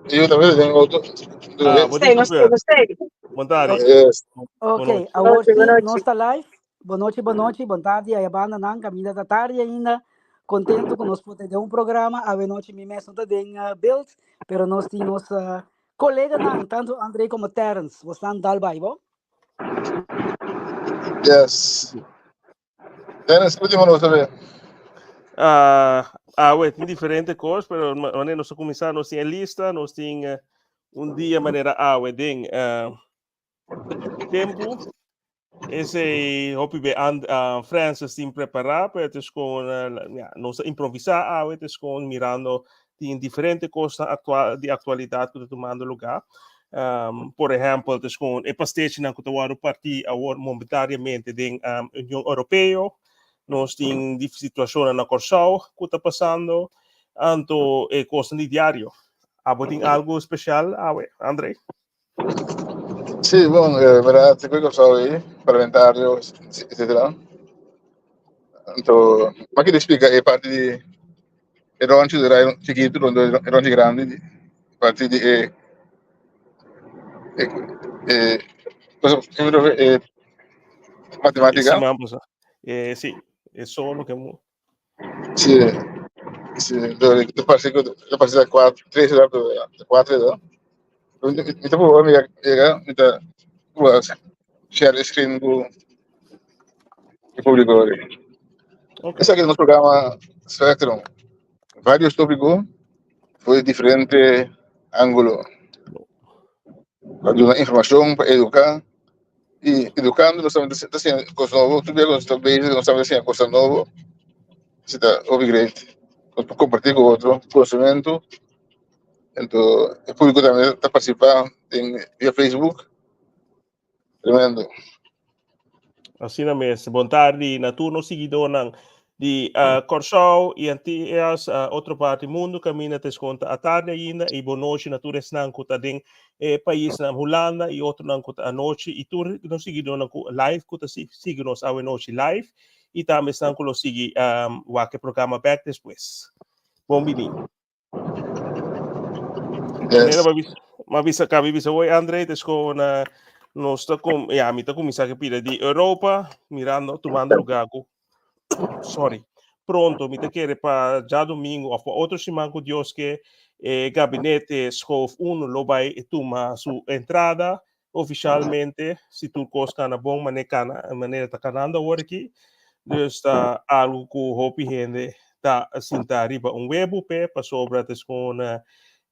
Io tambe den auto. Ah, bo Stay, tin nos chauffeur. nos stay. Bon tardi. Yes. Ok, Boa noite. awor Boa sí, noite. nos ta live. Bon nochi, bon nochi, bon tardi, aya banda nan, kaminda ta tardi ainda. Kontentu ku nos por den un programa. Awe nochi mi mes no ta den beeld, pero nos tin nos koleganan, tantu André komo Terence. Bosnan dal bai, bo? Yes. Dennis, último nos sabe. Ah, ah, we, tin diferente kos, pero wanneer nos a kuminsá, nos tin e lista, nos tin un dia manera awe den tempu. Esei hopi be and, Francis tin prepará, pero het is gewoon, ja, nos a improvisá awe, het is gewoon mirando tin diferente kosnan aktual, di aktualidat ku ta tumando lugá. Por ehèmpel, het is gewoon e pastechinan ku ta wòrdu partí awor momentariamente den Union Europeo. Nos tin di situashonnan na Kòrsou ku ta pasando, anto e kosnan di diario. Abo tin algu spesial awe, André? Sí, bon, verdad, te Kòrsou ei, parlamentario, etcétera. Anto, ma quiere explica e parti di e ronchi de rai chikitu, e ronchi grandi, di parti di e, e matematica. Siman pasá. Sí, e solo ke mu. Sí, te parece que te parece cuatro, tres, cuatro, no? Mi ta por mi llega, mi ta share screen ku e público. Ok. Esaki ta nos programa Spectrum. Varios tópiko for di diferente ángulo. Pa duna informashon, pa eduká. I edukando nos tambe ta siña kos nobo. Tur bia ku nos ta bezig nos tambe ta siña kosnan nobo. Esei ta hopi great. Nos por kompartí ku otro konosementu. Anto e públiko tambe ta partisipá den via Facebook. Tremendo. Asina mes. Bon tardi na tur nos siguidónan di Kòrsou i Antias, otro parti mundu kaminda ta eskonta atardi ainda i bon nochi na tur esnan ku ta den e paisnan Hulanda i otronan ku ta anochi i tur nos siguidónan ku live ku ta sigui nos awe nochi live i tambe esnan ku lo sigui wak e programa bèk despues. Bon bini. Yes. Ma bisa kabi bisa hoy André, het is gewoon nos ta kom, ja, mi ta kuminsá ke pida di Europa, mirando, tumando lugar ku, sorry, pronto mi ta kere pa djadomingo of pa otro siman ku Dios ke e gabinete Schoof 1 lo bai tuma su entrada ofishalmente, si tur kos kana bon mane kana manera ta kanando awor aki. Dus ta algu ku hopi hende ta sinta riba un webu p'e pasobra ta skon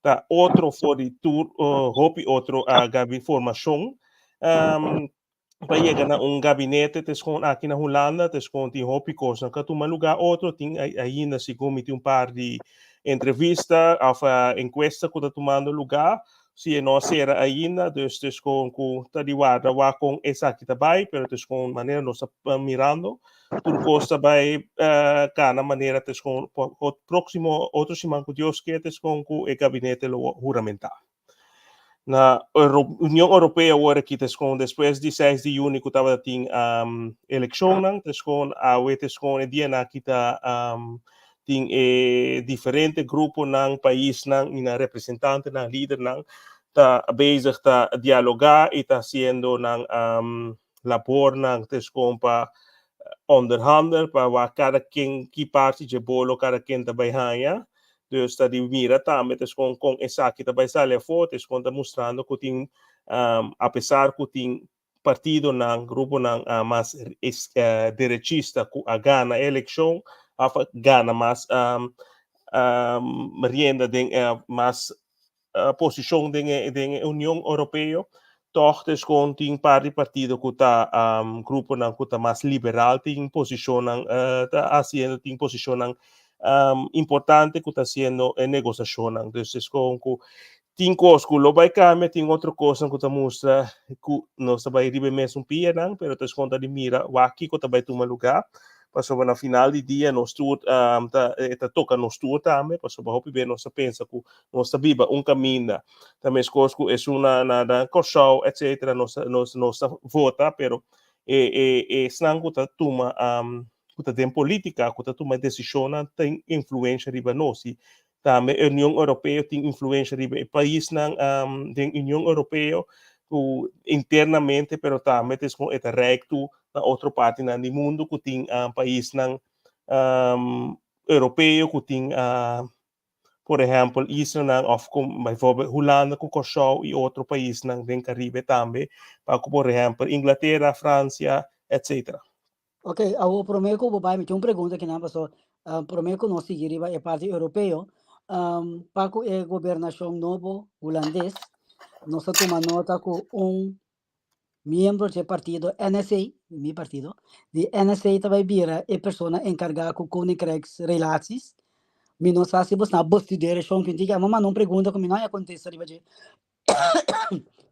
ta otro for di tur hopi otro gabi formashon pa yega na un gabinete ta skon aki na Hulanda ta skon tin hopi kosnan ku a tuma lugá otro tin ainda segun mi tin un par di entrevista òf enkuesta ku ta tumando lugá. Si e no a sera ainda, dus ta kon ku ta di warda wak kon esaki ta bai, pero ta kon manera nos ta mirando, tur kos ta bai kana manera ta kon próksimo otro siman ku Dios ke ta kon ku e gabinete lo huramentá. Na Union Europeo awor aki ta kon despues di seis di yüni ku tabata tin elekshonnan, ta kon awe ta kon e dianan aki ta tin e diferente gruponan, paisnan y nan representantenan, lidernan ta bezig ta dialoga y ta haciendo nan labornan descon pa onderhandel pa wak cada ken ki parti dje bolo cada ken ta bay haña. Dus ta di mira tambe descon con esaki ta bay sali afo, descon ta mustrando cu tin apesar cu tin partidonan, gruponan mas derechista ku a gana e elekshon òf a gana mas rienda den mas posishon den e den e Union Europeo, tòg deskon tin par di partido ku ta gruponan ku ta mas liberal tin posishonnan ta hasiendo tin posishonnan importante ku ta hasiendo e negosiashonnan. Dus deskon ku Tin kos ku lo bai kambia, tin otro kosnan ku ta mustra ku nos ta bai riba e mesun pianan, pero ta eskonta di mira wak kiko ta bai tuma lugá, pasobra na final di dia nos tur ta e ta toka nos tur tambe, pasobra hopi bes nos ta pensa ku nos ta biba un kaminda, ta meskos ku esun na na na Kòrsou etsetera, nos ta nos nos ta vota, pero e e esnan ku ta tuma ku ta den polítika, ku ta tuma desishonnan tin influensha riba nos i. Tambe Union Europeo tin influensha riba e paisnan den Union Europeo ku internamente, pero tambe ta esku e ta reik tu na otro partinan di mundu ku tin paisnan europeo ku tin por ehèmpel islanan òf bijvoorbeeld Hulanda ku Kòrsou i otro paisnan den Karibe tambe pa ku por ehèmpel Inglatera, Fransia, etcetera. Ok, awor promé ku bo bai mi tin un pregunta kinan paso promé ku nos sigui riba e parti europeo, pa ku e gobernashon nobo hulandes nos a tuma nota ku un miembro dje partido NSA, mi partido, di NSA ta bai bira e persona enkargá ku Koninkrijksrelaties. Mi no sa si bo sna bestudera shon ku inti, a manda un pregunta ku mi no haña kontesta riba dje.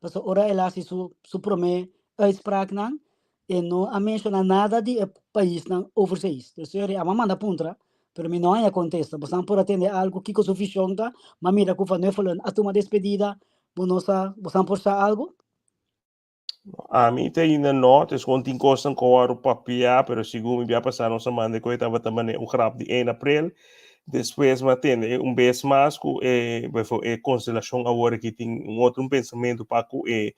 Pasobra ora el a hasi su su promé uitspraaknan, e no a menshoná nada di e paisnan overseas. Dus e a manda puntra, pero mi no haña kontesta. Bosan por a tende algu kiko su vishon ta? M'a mira ku Van Huffelen a tuma despedida. Bo no sa, bosan por sa algu? Ami te ainda no, tes kon tin kosnan ku a wòrdu papia, pero segun mi bia pasá nos a manda ku e tabata manera un grap di 1 aprel. Despues mi a tende un bes mas ku e e konstelashon awor aki tin un otro un pensamentu pa ku e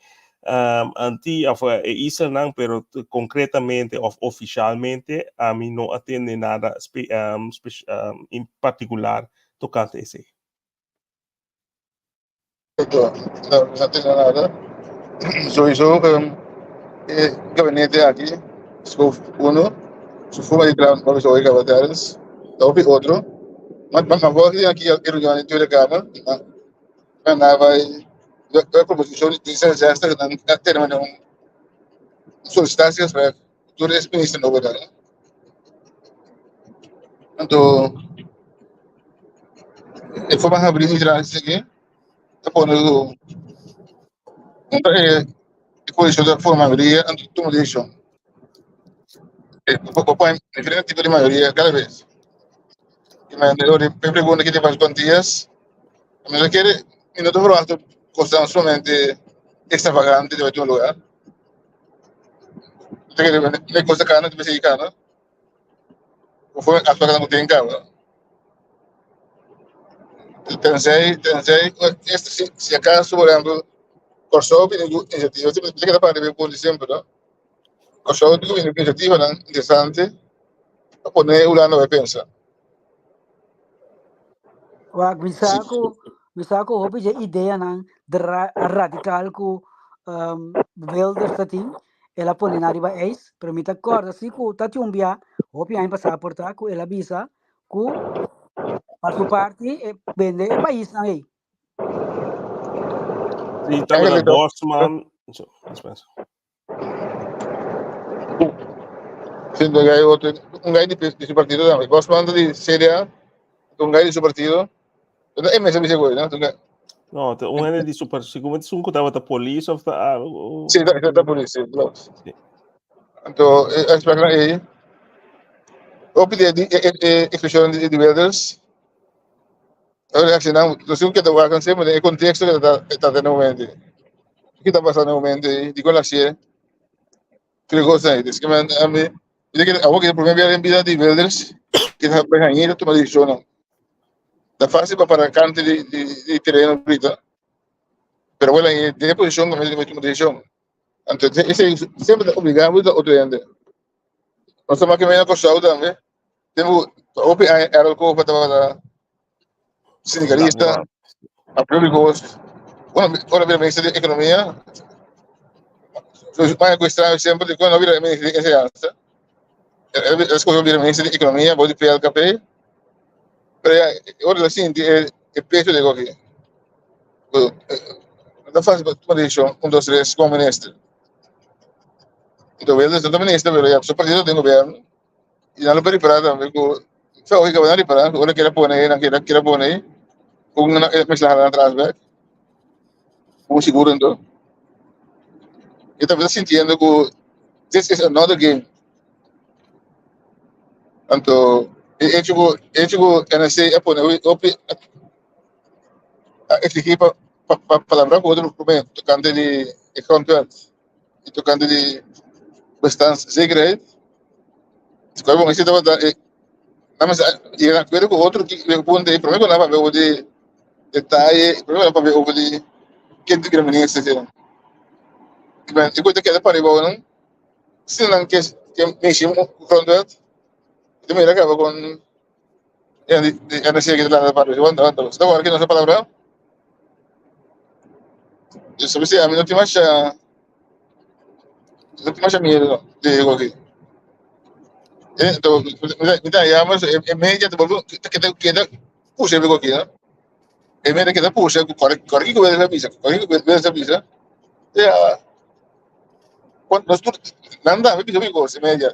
anti òf e islanan, pero konkretamente òf ofishalmente ami no a tende nada en partikular tokante esei. No, no tende nada. Sowieso e gabinete aki, schoof uno, su forma di traha no bisa oiga wat ergens, ta hopi otro. Maar maar volgens aki e reunion in Tweede Kamer, na na bai de proposicion di D66 dan a termina un sollicitatiegesprek door de minister nobo daar. Anto e forma habrí di traha esaki ta pone ku e koalishon ta forma mayoria anto tuma desishon. Bo pone diferente tipo di mayoria kada bes. E pregunta ki ta fasi Contias, mi no kere, mi no ta verwachta kosnan sumamente extravagante di bai tuma lugar. Mi kosa kana, mi sigui kana. Conforme afspraken ku tin kaba. Tenzij, tenzij, si, si acaso, por ehempel, Kòrsou bini ku inisiativa, si mi ta papia ku semper, no? Kòrsou bini ku inisiativanan interesante pa pone Hulanda bai pensa. Wak, mi sa ku, mi sa ku hopi dje ideanan dra, radikal ku um, Wilders ta tin, el a pone nan riba ijs, pero mi ta kòrda si ku ta tin un bia, hopi aña pasá por ta, ku el a bisa ku pa su parti e bende e paisnan ei. Sí, tabata Bosman. So, dispensa. Siento que hay otro, un guy de su partido también. Bosman de CDA, un guy de su partido. Entonces, él me se dice, ¿no? No, te un hende di su partido, según es un que tabata polis of ta algo. Sí, ta, ta polis, sí, klopt. Sí. Entonces, uitspraak na e. Ook de die expresión de Wilders. Reaccionan, dus un que te wakan siempre en el contexto que está está en el momento. ¿Qué está pasando en el momento? Digo la sie. Tres cosas ahí. Es que me a mí, yo que a que el primer día en vida de Wilders, que está pegañero toma decisión. Está fácil para parar cante de, de, de terreno ahorita. Pero bueno, en de posición no me toma decisión. Entonces, ese siempre está obligado a otro gente. No sé más que me ha costado también. Tempo, hopi aña Errol Koper tabata sindicalista, a públicos. Bueno, ora bira minister di Economia, so, maña ku extraño semper di cuando bira minister di Enseñanza. El escogió bira minister di Economia, bou di PLKP. Pero ya, ora la sinti e, e peso de aquí. No ta fácil pa tuma decisión, un, dos, tres, como minister. Entonces, Wilders no ta minister, pero ya, su partido den gobierno. Y nan lo por ripará tambe ku so oke nan ripará ku ora kere pone nan kere kere pone un nan mester hala atras bek un seguro anto yo tambe ta sintiendo ku this is another game anto e hecho ku e hecho ku NSC a pone hopi a exigí pa pa palabra ku otro promé tokante di e grondwet y tocante di bestaanszekerheid. Escoge bon, ese tabata e Nan mester yega na akuerdo ku otro ki punto ei promé ku nan papia over di detaye, promé ku nan papia over di ken ta bira minister esei. E ku ta keda pariba nan si nan ke mishi ku grondwet ta mira kaba kon NRC ke ta lanta pariba. Ta wòrdu ki nos a palabra? Ami no tin masha. No tin masha miedo di e koki. Ento, mi ta yama e media ta bolbe ta keda keda pusha e koki, no? E media keda pusha ku kore kore kiko Wilders a bisa, kore kiko Wilders a bisa. Ya, nos tur nan tambe bisa hopi kos e media.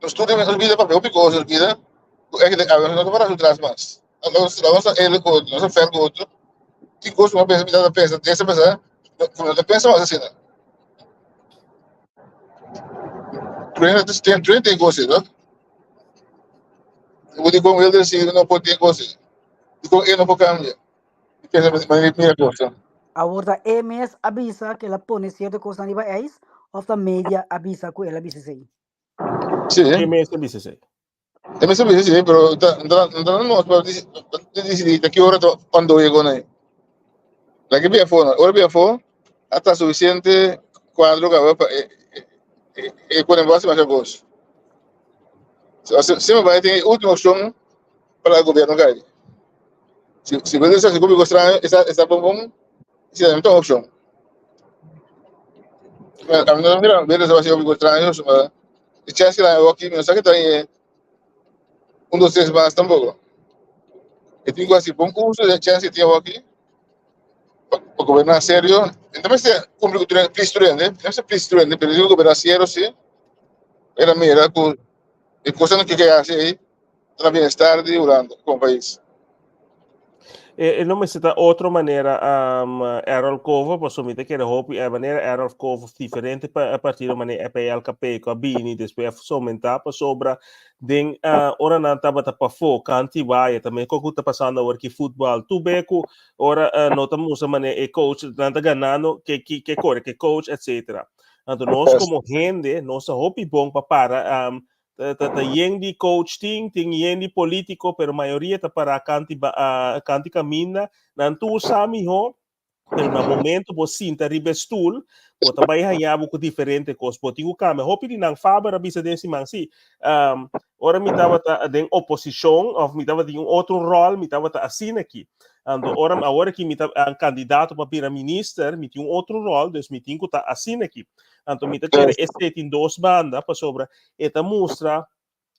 Nos tur den nos bida papia hopi kos nos bida ku e keda nos no ta para su tras mas. Nos nos ta el ku otro, nos ta fer ku otro. Tin kos ku bo pensa, mi ta pensa, esta pensa, ku no ta pensa mas asina. Tur hende tin kos, no? Bo di kon Wilders si no por tin kos, dikon e no por kambia? Mi pensa manera mi mira kos. Awor ta e mes a bisa ku el a pone sierto kosnan riba ijs òf ta media a bisa ku el a bisa esei? Sí. E mes a bisa esei. E mes a bisa esei, pero ta ta nos pa disidí ta ki ora ta cuando yegó na ei. Laga bia afó no. Ora bia afó a ta sufisiente kuadro kaba pa e e pone base masha kos. Si mi bai tin e último opshon pa laga gobierno kai. Si si bo ta hasi ku straño esta esta bon bon si ta un opshon. Ami no ta mira bo ta hasi ku straño e chèns ku nan aki mi no sa ke ta e un dos tres mas tampoko. E tin ku hasi bon uso di e chèns ku tin awor aki pa pa goberná serio. E no mester kumpli ku tur hende plis tur hende, e no mester plis tur hende pero e tin ku goberná serio si. E ta mira ku e kosnan ku ke hasi ei ta na bienestar di Hulanda komo pais. E, e no mester ta otro manera um, Errol Cova, pasobra mi ta kere hopi e manera Errol Cova diferente pa partido manera PLKP ku a bini despues a somentá pasobra den uh, ora nan tabata pafó kanti waya tambe ko ku ta pasando awor ki futbal tu be ku ora uh, no ta musa manera e coach nan ta ganando ke ke ke kore ke coach etc. Anto nos komo hende nos ta hopi bon pa para um, Ta, ta, ta yen di coach tin, tin yen di politico, pero mayoria ta para kanti, ba, uh, kanti caminda. Nan tur sa miho, pero na momento bo sinta riba e stoel, bo ta bai haña bo ku diferente kos. Bo tin ku kambia. Hopi di nan Faber a bisa den siman, si, um, ora mi tabata den oposishon of mi tabata tin un otro rol, mi tabata asina aki. Anto ora awor aki mi ta uh, kandidato pa bira minister, mi tin un otro rol, dus mi tin ku ta asina aki. Anto mi ta kere esei tin dos banda pasobra e ta mustra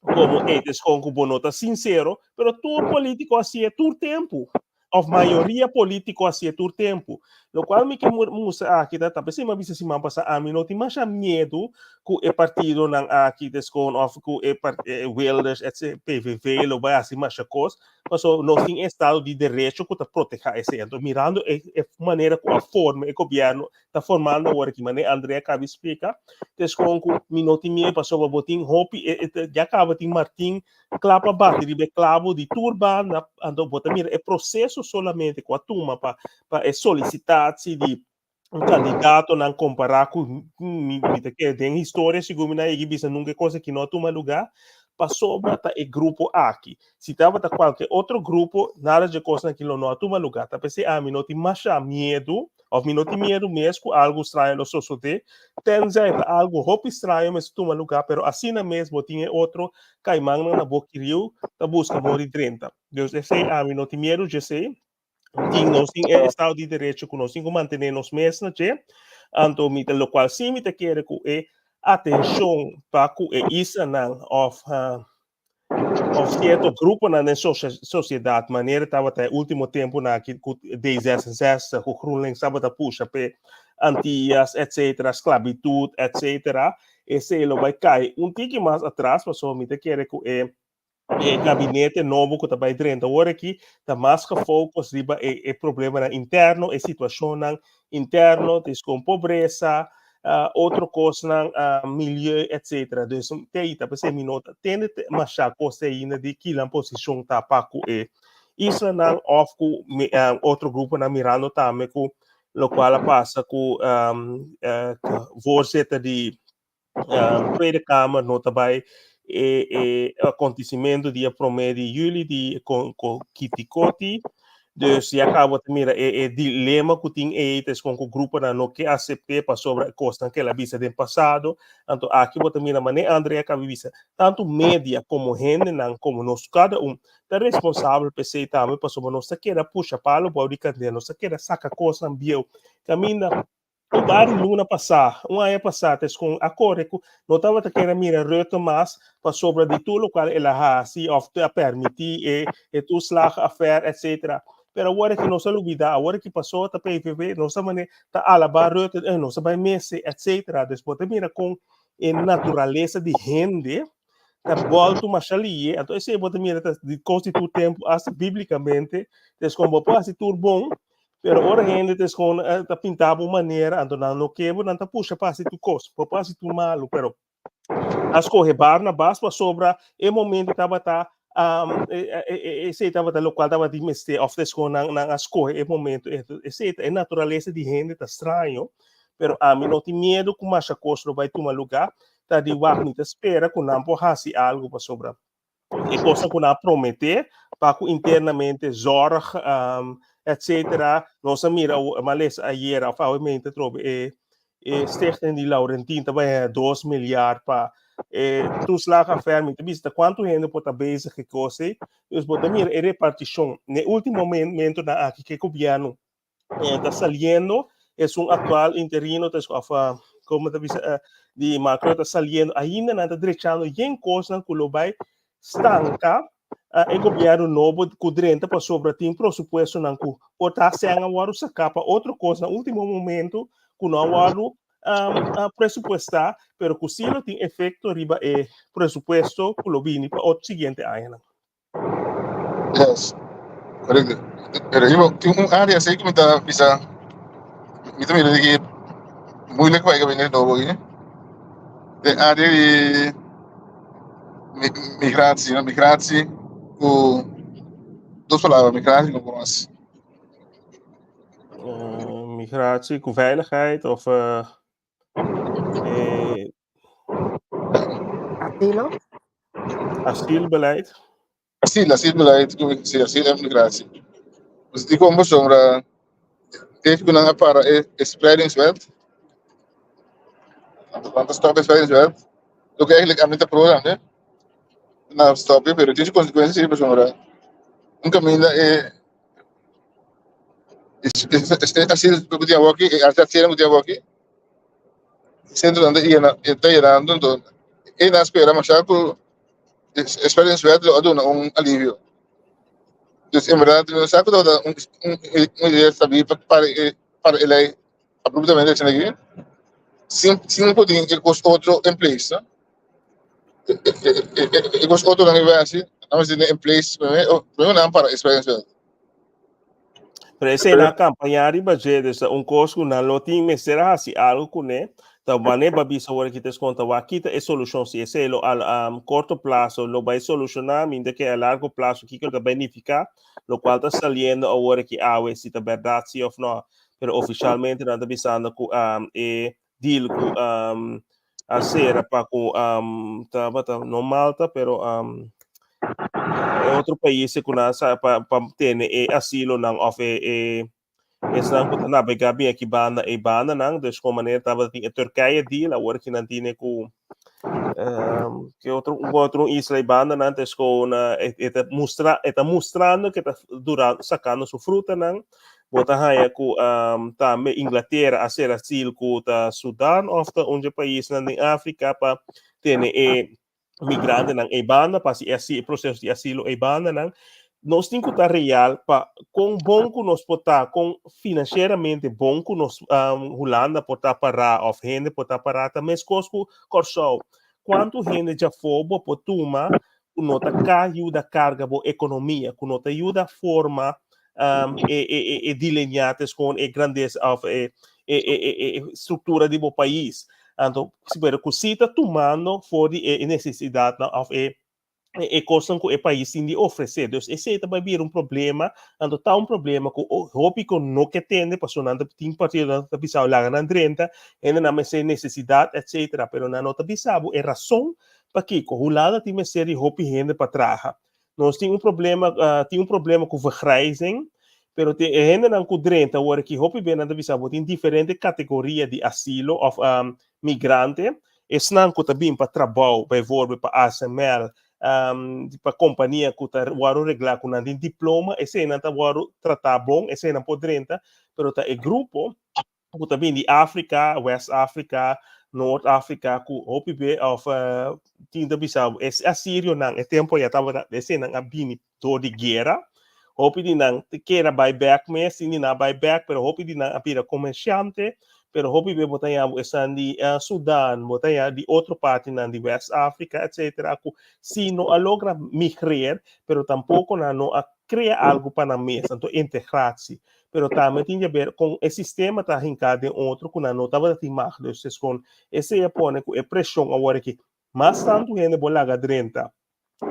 como e ta escoge cu bo no ta sincero, pero tur politico hacié tur tempo of mayoria politico hacié tur tempo. Locual mi ke mustra aki ta, ta pesey mi a bisa siman pasa ami no tin masha miedo cu e partidonan aki ta escoge of cu e Wilders etc PVV lo bay haci masha cos, pasobra nos tin estado di derecho cu ta proteha esey. Anto mirando e manera cu a forma e gobierno ta formando awor aki, manera Andrea acaba di splica, ta escoge cu mi no tin miedo pasobra bo tin hopi, e, e, ya caba tin Martin cla pa bati riba e clavo di tur banda, anto bo ta mira e proceso solamente cu a tuma pa, pa e solicitatie di un candidatonan compara cu mi, mi ta kere den historia sigur mi na yega bisa nunca e cosa aki no a tuma lugar, pasobra ta e grupo aki. Si tabata cualke otro grupo, nada dje cosnan aki lo no a tuma lugar. Ta p'esei ami no tin masha miedu Of mi no tin miedu mes ku algu straño lo sosodé, tenzij ta algu hopi straño mester tuma lugá, pero asina mes bo tin e otro kaimannan na bo kiriu ta buska mori drenta. Dus esei ami no tin miedu djesei. Tin nos tin e estado di derecho ku nos tin ku mantené nos mes na dje. Anto mi ta lokual sí mi ta kere ku e atenshon pa ku e islanan òf of cierto gruponan den sociedad manera tabata e ultimo temponan aki cu D66 cu GroenLinks tabata pusha p'e Antillas etcetera sclavitud etcetera esey lo bay cay un tiki mas atras pasobra mi ta kere cu e e gabinete nobo cu ta bay drenta awor aki ta mas gefocus riba e e problemanan interno e situacionnan interno tes con pobresa uh, otro cosnan, uh, milieu, etc. Dus te aí ta pensei mi no ta tende te masha cos te ainda di kilan posicion ta pa ku e islanan of ku mi, uh, otro gruponan mirando tambe ku locual a pasa ku um, uh, voorzitter di um, Tweede Kamer no ta bai e e acontecimento dia prome di juli di con con Kitikoti. Dus ya cabo ta mira e e dilema cu tin ei ta escon cu gruponan no ke acepte pasobra e cosnan ke el a bisa den pasado. Anto aki bo ta mira mane Andre a caba di bisa, tanto media como hendenan como nos cada un ta responsabel pa esei tambe pasobra nos ta keda pusha palo bou di candela, nos ta keda saca cosnan bieu caminda Un par di luna pasá, un aña pasá, ta eskon a kore ku no tabata kere mira Rutte mas pasobra di tur lokual el a hasi òf a permití e e toeslagaffaire etcetera. Pero awor aki nos a lubidá, awor aki pasó ta PVV, nos ta mane ta alabá Rutte, eh nos a bai mester etcetera. Dus bo ta mira kon e naturalesa di hende ta bòltu masha liye, anto esei bo ta mira ta di kos di tur tempu asta bíblikamente, ta eskon bo por hasi tur bon, Pero ora hende ta escon ta pinta bo manera, anto nan no ke bo, nan ta pusha pa hasi tur kos. Bo por hasi tur malu, pero a scoge Barnabas pasobra e momento tabata um, esei tabata locual tabata di mester, of ta escon nan, nan a scoge e momento. Esei ta e naturalesa di hende ta straño, pero ami no tin miedo cu masha cos lo bai tuma lugar, ta di wak mi ta spera cu nan por hasi algo pasobra e kosnan ku nan a prometé pa ku internamente zorg um, etcétera. Nos a mira males ayer of awe mente trobe e e stichting di Laurentien ta bai 2 miljard pa e toeslagaffaire. Mi ta bisa kuantu hende por ta bezig ku kos ei. Dus bo ta mira e repartishon. Ne último momento nan aki ke gobièrnu ta saliendo esun actual interino ta of como ta bisa di Macron ta saliendo ainda nan ta drechando yen cosnan cu lo bay stanca e gobierno nobo cu drenta pasobra tin presupuestonan cu por ta sean a wordo saca pa otro cos na ultimo momento cu no a wordo presupuesta pero cu si lo tin efecto riba e presupuesto cu lo bini pa otro siguiente añanan. Yes. Correcto. Pero yo tin un área así que me está bisa, mi ta mira de que moeilijk pa e gabinete nobo aquí. De área di migratie, no? Migratie ku dos palabras, migratie ku mas. Migratie ku veiligheid of Asilo? Asielbeleid. Asiel, asielbeleid, sí, asiel en migratie. Dus die komen sombra, even ku nan a para e, e spreidingswet. Want stop e spreidingswet. Loke eigenlijk a mi ta pro tambe. Na stop, pero tin su consecuencias pasobra un caminda e Así ku tin awoki, así ku tin awoki. Centro ta yena, ta yenando, enton e nan spera masha ku spreidingswet lo a duna un alivio. Dus en berdad no sa ku tabata un un idea sabí pa para e para e lei abruptamente asina aki sin sin por tin e kos otro en place no. E kos otro nan iba hasi nan mester tin en place prome prome nan para e spreidingswet. Pero esei nan campaña riba dje, dus ta un cos cu nan lo tin mester a haci algo cune, ta wanneer ba bisa ora ki ta escon ta wak kita e solucion, si esei lo al um, corto plazo lo bay soluciona, mientras que a largo plazo kiko lo ta bay nifica, lo cual ta saliendo awor ki awe si ta berdad si of no, pero oficialmente nan ta bisando cu um, e deal cu um, a cera pa cu um, tabata no Malta, pero um, e otro países cu nan sa pa, pa tene e asilonan of e, e esnan cu ta navega bin aki banda e bandanan, dus con manera tabatin e Turkije deal, awor ki nan tine cu um, ke otro un otro isla e bandanan, dus con e, e ta mustra e ta mustrando que ta dura sacando su frutanan. Bo ta haña ku um, tambe Inglatera a sera sil ku ta Sudan of ta un dje paisnan den Afrika pa tene e migrantenan ei banda, pa hasi e proseso di asilo ei bandanan. Nos tin ku ta real pa kon bon ku nos por ta, kon finansieramente bon ku nos um, Hulanda por ta pará of hende por ta pará, ta meskos ku Kòrsou. Kuantu hende djafó bo por tuma ku no ta ka yuda karga bo ekonomia, ku no ta yuda forma um, e, e, e, e delineates kon e grandesa of e, e, e, e, e struktura di bo pais. Anto, pero ku si ta tumando for di e nesesidatnan of e e kosnan ku e pais tin di ofresé. Dus esei ta bai bira un problema, anto ta un problema ku hopi ku no ke tende pasobra nan ta tin partidonan ta bisa laga nan drenta, hendenan mester nesesidat etcetera, pero nan no ta bisa bo e rason. Pakiko? Hulanda tin mester di hopi hende pa traha. Nos tin un problema, tin un problema ku vergrijzing, pero tin e hendenan ku drenta awor aki hopi be nan ta bisa bo tin diferente kategoria di asilo òf migrante. Esnan ku ta bin pa trabou, bijvoorbeeld pa ASML, pa kompania ku ta wòrdu reglá ku nan tin diploma, eseinan ta wòrdu tratá bon, eseinan por drenta, pero ta e grupo ku ta bin di Afrika, West Afrika, Noord Afrika, ku hopi be òf tin ta bisa e asirionan e tempu ya tabata eseinan a bini dor di guera, hopi di nan ta kere bai bèk mes, tin di nan a bai bèk, pero hopi di nan a bira komersiante, pero hopi be bo ta haña bo esnan di Sudan, bo ta haña di otro partinan di West Afrika etsetera ku si no a logra migreer, pero tampoko nan no a krea algu pa nan mes, anto integratie. Pero tambe tin di haber kon e sistema ta hinká den otro ku nan no tabata tin mag. Dus es kon esei a pone ku e preshon awor aki mas tantu hende bo laga drenta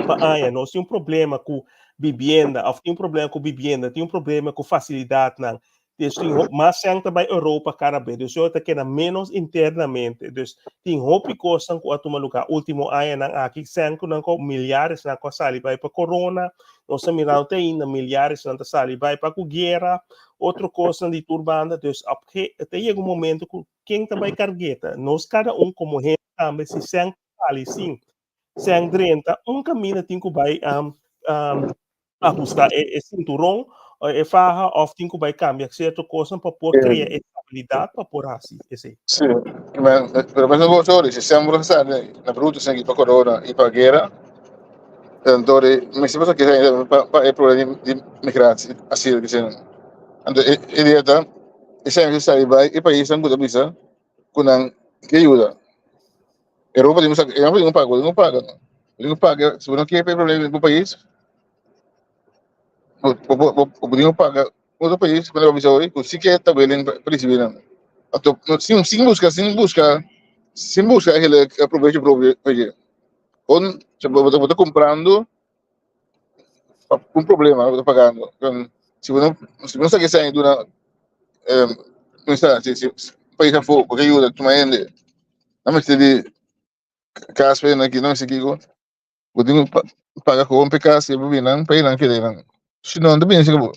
pa aña. Nos tin un problema ku bibienda òf tin un problema ku bibienda, tin un problema ku fasilidatnan. Dus tin mas sèn ta bai Europa kada bes. Dus yo ta keda ménos internamente. Dus tin hopi kosnan ku a tuma lugá último añanan aki. Sèn ku nan ku miliaresnan ku a sali bai pa corona. Nos ta mirando te ainda miliaresnan ta sali bai pa ku guera, otro kosnan di tur banda. Dus op ge ta yega un momento ku ken ta bai kargeta? Nos kada un komo hende tambe si sèn sali sin sèn drenta un kaminda tin ku bai ahusta e sinturon e faha òf tin ku bai kambia sierto kosnan pa por krea e stabilidat pa por hasi esei. Sí, pero mes no sorry, si sembra sa na bruto sen pa corona y pa guerra, anto de me si pasa que pa pa e problema di migratie, asilo que sen. Anto e idea ta e sen sa bai e país nan ku bisa ku nan ke yuda. Europa tin ku Europa tin ku paga, tin ku paga. Tin ku paga, si bo no ke e problema di bo pais, bo bo bo bo tin ku paga otro pais ku nan bisa oye ku si ke ta willing pa risibi nan. Anto sin sin buska sin buska sin buska eigenlijk probecho propio pa dje. Kon bo ta bo ta kumprando un problema bo ta pagando. Si bo no si bo no sa ke duna si si pais afo bo ke yuda tuma hende nan mester di kas pa nan no mester kiko bo tin ku paga kon pa e kas i bo bini nan pa nan keda nan si no nan ta bini serka bo.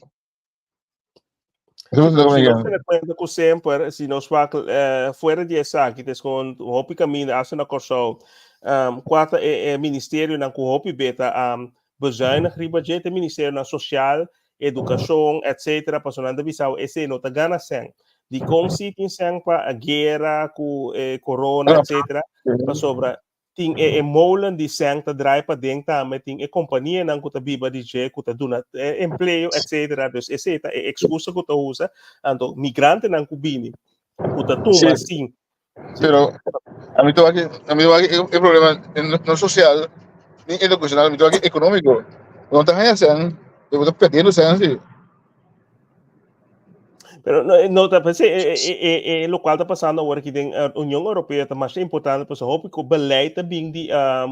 Si nos tene kuenta ku semper si nos wak fuera di esaki ta eskon hopi kaminda hasta na Kòrsou kua ta e ministerionan ku hopi be ta bezuinig riba dje ta e ministerionan sosial, edukashon etsetera pasobra nan ta bisa esei no ta gana sèn. Dikon si tin sèn pa guera ku e korona etsetera pasobra tin e e molen di sèn ta draai paden tambe, tin e kompanianan ku ta biba di dje, ku ta duna empleo, etsetera. Dus esei ta e ekskusa ku ta usa. Anto migrantenan ku bini, ku ta tuma sin. Pero ami ta wak, ami ta wak e problema no sosial ni edukashonal, ami ta wak ekonómiko. Bo no ta haña sèn, bo ta perdiendo sèn si. Pero no, no ta pensé, e, e, e, e, lo cual ta pasando ahora aquí den Unión Europea ta mas importante, pues hopi ku beleid ta bin di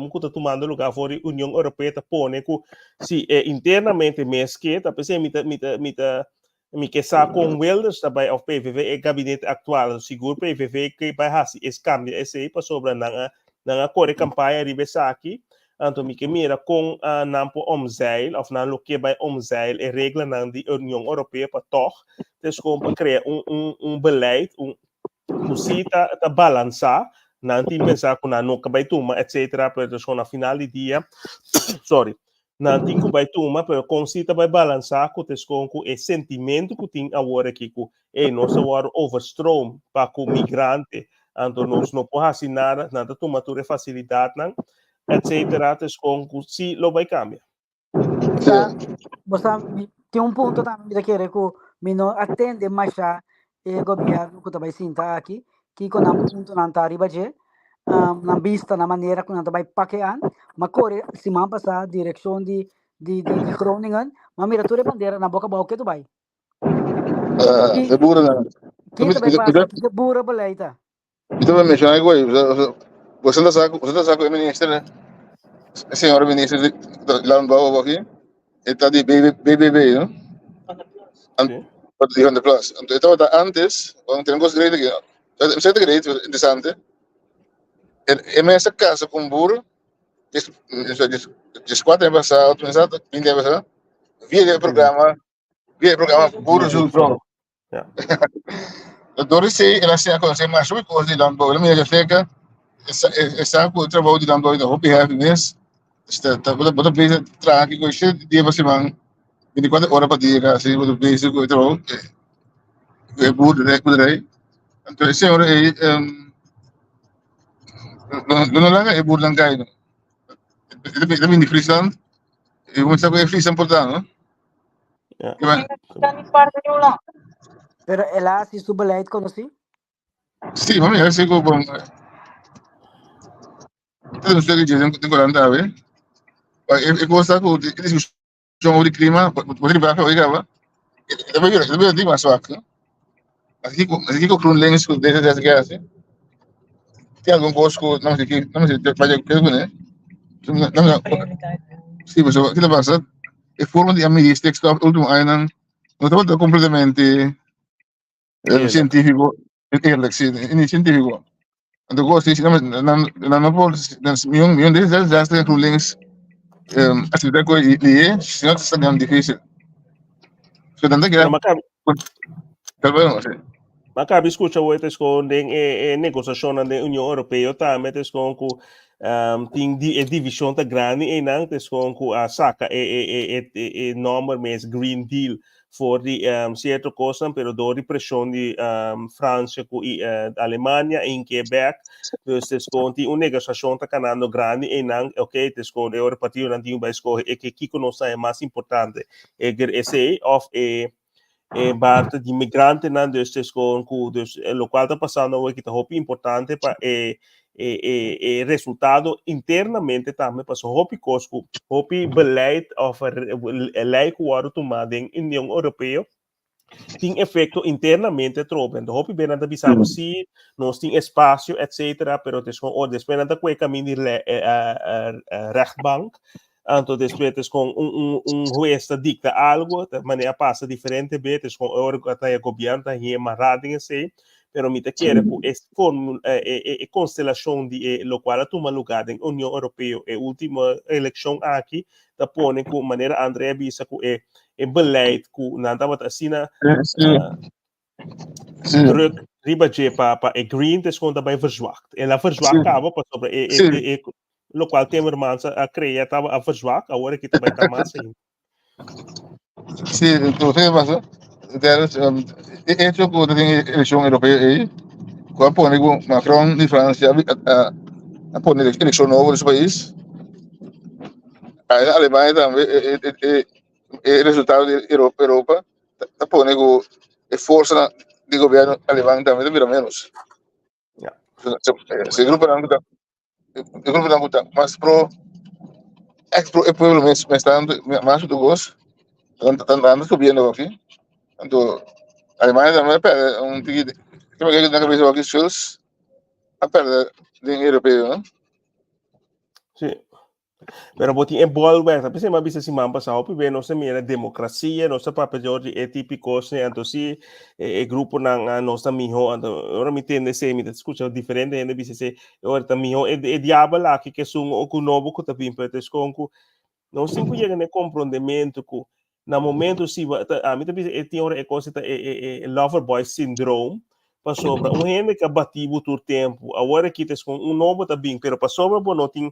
ku ta tomando lugar voor di Unión Europea ta pone ku si internamente mes ke ta pensé mi ta mi ta mi ta mi ke sa kon Wilders ta bai of PVV e gabinete actual sigur PVV ke bai hasi es cambia esei pasobra nan a nan a kore kampaña riba esaki. Anto mi ke mira kon nan por omzeil of nan lo ke bai omzeil e reglanan di Union Europeo pa tog tes kon pa krea un un un beleid un ku si ta ta balansa. Nan tin pensa ku nan no ka bai tuma etcetera, pero tes kon na final di dia sorry nan tin ku bai tuma, pero kon si ta bai balansa ku tes kon ku e sentimento ku tin awor aki ku ey nos a wòrdu overstroom pa ku migrante, anto nos no por hasi nada, nan ta tuma tur e fasilidatnan etcetera, tes kon ku si lo bai kambia. Sa, bo sa, mi tin un punto tambe mi ta kere ku mi no a tende masha e gobièrnu ku ta bai sinta aki, kiko nan puntonan ta riba dje, nan bista, nan manera ku nan ta bai pakean. Mi a kore siman pasá direkshon di di di di Groningen, mi a mira tur e bandera nan boka abou ketu bai. Ah, e boerennan. Ki ta bai pasa? Kiko boerenbeleid ta? Mi ta menciona algo ahí. Você não sabe, você não sabe o ministro, o senhor ministro de Landbouw aqui, ele está de BBB, não? Sí. De Van der Plas. Então, estava antes, quando tem um gosto direito aqui. Você está direito, interessante. Ele é essa casa com burro. 14 aña pasá, 20 aña pasá, via e programa, via e programa Boer Zoekt Vrouw. Ja. Door esei el a siña konosé mas hopi kos di landbouw. El a mira djacerca e sa ku e trabou di landbouw ta hopi heavy mes. Ta ta bo ta bezig traha aki ku shete dia pa siman, 24 ora pa dia kasi bo ta bezig ku e trabou, ku e boerderij. Anto e señora ei lo no laga e boernan kai no. E ta bini di Friesland i bo sa ku e Friesland por ta no. Ja. Pero el a hasi su beleid konosí? Sí, mami, a ku bon. Te no sé que den korant awe. E cosa ku e discusión over di klima, bo tin brafe oiga ba. E ta e ta di mas zwak, no? Así ku así ku GroenLinks ku D66 ke hasi. Tin algun kos ku no sé no sé vaya ke kuné. No, sí, pues ki ta pasa? E forma di a midi stikstof último añanan no tabata completamente científico, eerlijk, sí, ni científico. Anto kos si nan nan no por mion mion de desastre GroenLinks acepta ku lié, si no ta tan difícil. So nan ta keda tal vez no sé. Ma kabi skucha hoy te skon den e, e negosiashonnan den Union Europeo tambe te skon ku um, tin di, e divishon ta grandi einan te skon ku a saka e, e, e, e, e, e nomber mes Green Deal for di um, cierto kosnan, pero door di preshon di um, Francia ku i, uh, Alemania in Quebec, dus te skon tin un negosiashon ta kanando grandi einan, ok, te skon e ora partidonan tin bai skohe e ke kiko nos ta mas importante, e esei of e e parte di migrantenan, dus het is gewoon ku, dus lokual ta pasando awor ki ta hopi importante pa e e e e resultado internamente tambe, paso hopi kos ku hopi beleid of lei ku wòrdu tumá den Union Europeo tin efekto internamente atrobe. Anto hopi be nan ta bisa bo si nos tin espasio etcetera, pero het is gewoon oh despues nan ta kue kamin di rechtbank. Anto despues es con un, un, un juez ta dicta algo, ta manera pasa diferente be, es con ora ku ta gobierno ta hier mará den esei, pero mi ta kere ku e formu, e, e, e constelacion di e locual a tuma lugar den Union Europeo e ultimo eleccion aki ta pone ku manera Andrea bisa ku e e beleid ku nan tabata asina druk riba dje pa pa e green te kon ta bai verzwakt. El a verzwakt kaba pasobra e e e e lokual Timmermans a krea taba a verzwak, awor aki ta bai ta mas ainda. Sí, entonces pasa, der e hecho ku ta tin elekshon europeo ei, ku a pone ku Macron di Francia a a pone elekshon nobo den su pais. Alemania tambe e e e resultado di Europa ta pone ku e forsa di gobierno aleman tambe ta bira menos. Ja. Se gruponan ku ta e gruponan ku ta mas pro ex pro e pueblo mes mes tanto mas ku kos tan tan tan subiendo aki. Anto Alemania tambe a perde un tiki ke me na kabesa aki Schulz a perde den europeo, no? Sí. Pero bo tin e bolwerk, ta pensei m'a bisa siman pasá, hopi be nos ta mira demokrasia, nos ta papia dor di e típiko esei, anto si e gruponan a nos ta mihó, anto ora mi tende esei mi ta skucha diferente hende bisa esei, e ora ta mihó e e diabel aki ke esun ku nobo ku ta bin, pero ta eskon ku nos tin ku yega na e komprondementu ku na momento si bo ta ami ta bisa e tin ora e kos ta e e e lover boy syndroom, pasobra un hende ku a bati bo tur tempu, awor aki ta eskon un nobo ta bin, pero pasobra bo no tin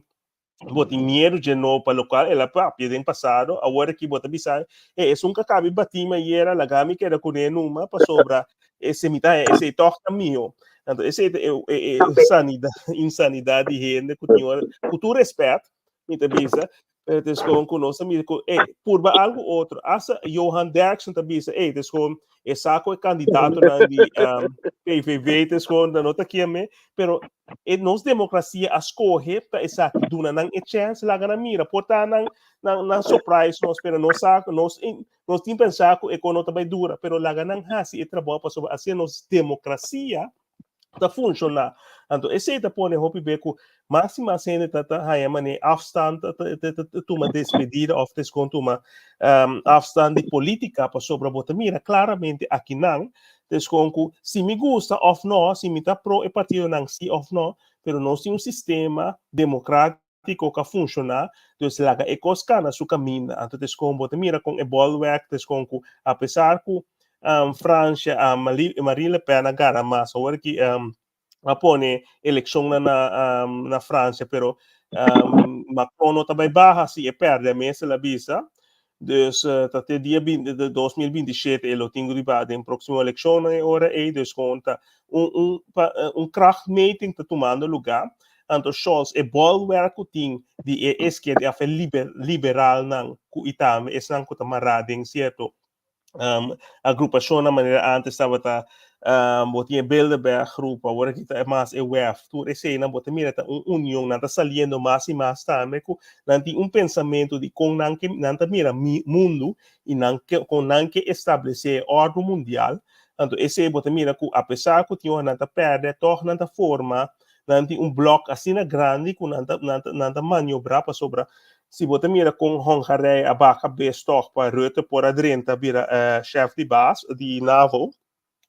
bo tin miedu dje no pa lokual el a papia den pasado, awor aki bo ta bisa, e esun ka kabi bati mi ayera, laga mi keda kuné numa pasobra esei mi ta esei tòg ta mihó. Anto esei ta e e e sanidad insanidat di hende ku tin ora ku tur rèspèt mi ta bisa, pero ta eskon ku nos ta mira ku e purba algu otro. Asta Johan Derksen ta bisa, ey ta eskon e sa ku e kandidatonan di PVV ta eskon nan no ta kier pero e nos demokrasia a skohe pa esaki, duna nan e chèns, laga nan mira, por ta nan nan nan surprise nos, pero nos sa nos nos tin pensá ku e kos no ta bai dura, pero laga nan hasi e trabou pasobra asina nos demokrasia ta funshoná. Anto esei ta pone hopi be ku mas i mas hende ta ta haña manera afstand, ta ta ta tuma despedida òf ta eskon tuma afstand di polítika pasobra bo ta mira klaramente akinan Ta eskon ku si mi gusta òf no, si mi ta pro e partidonan si òf no, pero nos tin un sistema demokratiko. democrático ku a funshoná, dus laga e kos kana su kaminda. Anto ta eskon bo ta mira kon e bolwerk ta eskon ku apesar ku Francia, Marine Le Pen a gana mas awor ki a pone elekshonnan na Francia, pero Macron no ta bai baha si e pèrdè mes, el a bisa. Dus ta te dia 2027 e lo tin ku riba den próksimo elekshonnan e ora ei. Dus kon ta un krachtmeting ta tumando lugá. Anto Scholz e bolwerk ku tin di e eskerda òf e liberalnan ku i tambe esnan ku ta mará den sierto agrupashonnan manera antes tabata bo tin e Bilderberg groep, awor aki ta mas e WEF, tur eseinan bo ta mira ta un union, nan ta saliendo mas i mas tambe ku nan tin un pensamentu di kon nan ke nan ta mira mundu i nan ke kon nan ke establesé e òrdu mundial. Anto esei bo ta mira ku apesar ku tin ora nan ta pèrdè tòg nan ta forma, nan tin un blòk asina grandi ku nan ta nan ta nan ta maniobrá pasobra si bo ta mira kon Hongarije a baha bes tòg pa Rutte por a drenta bira shèf di bas di NAVO,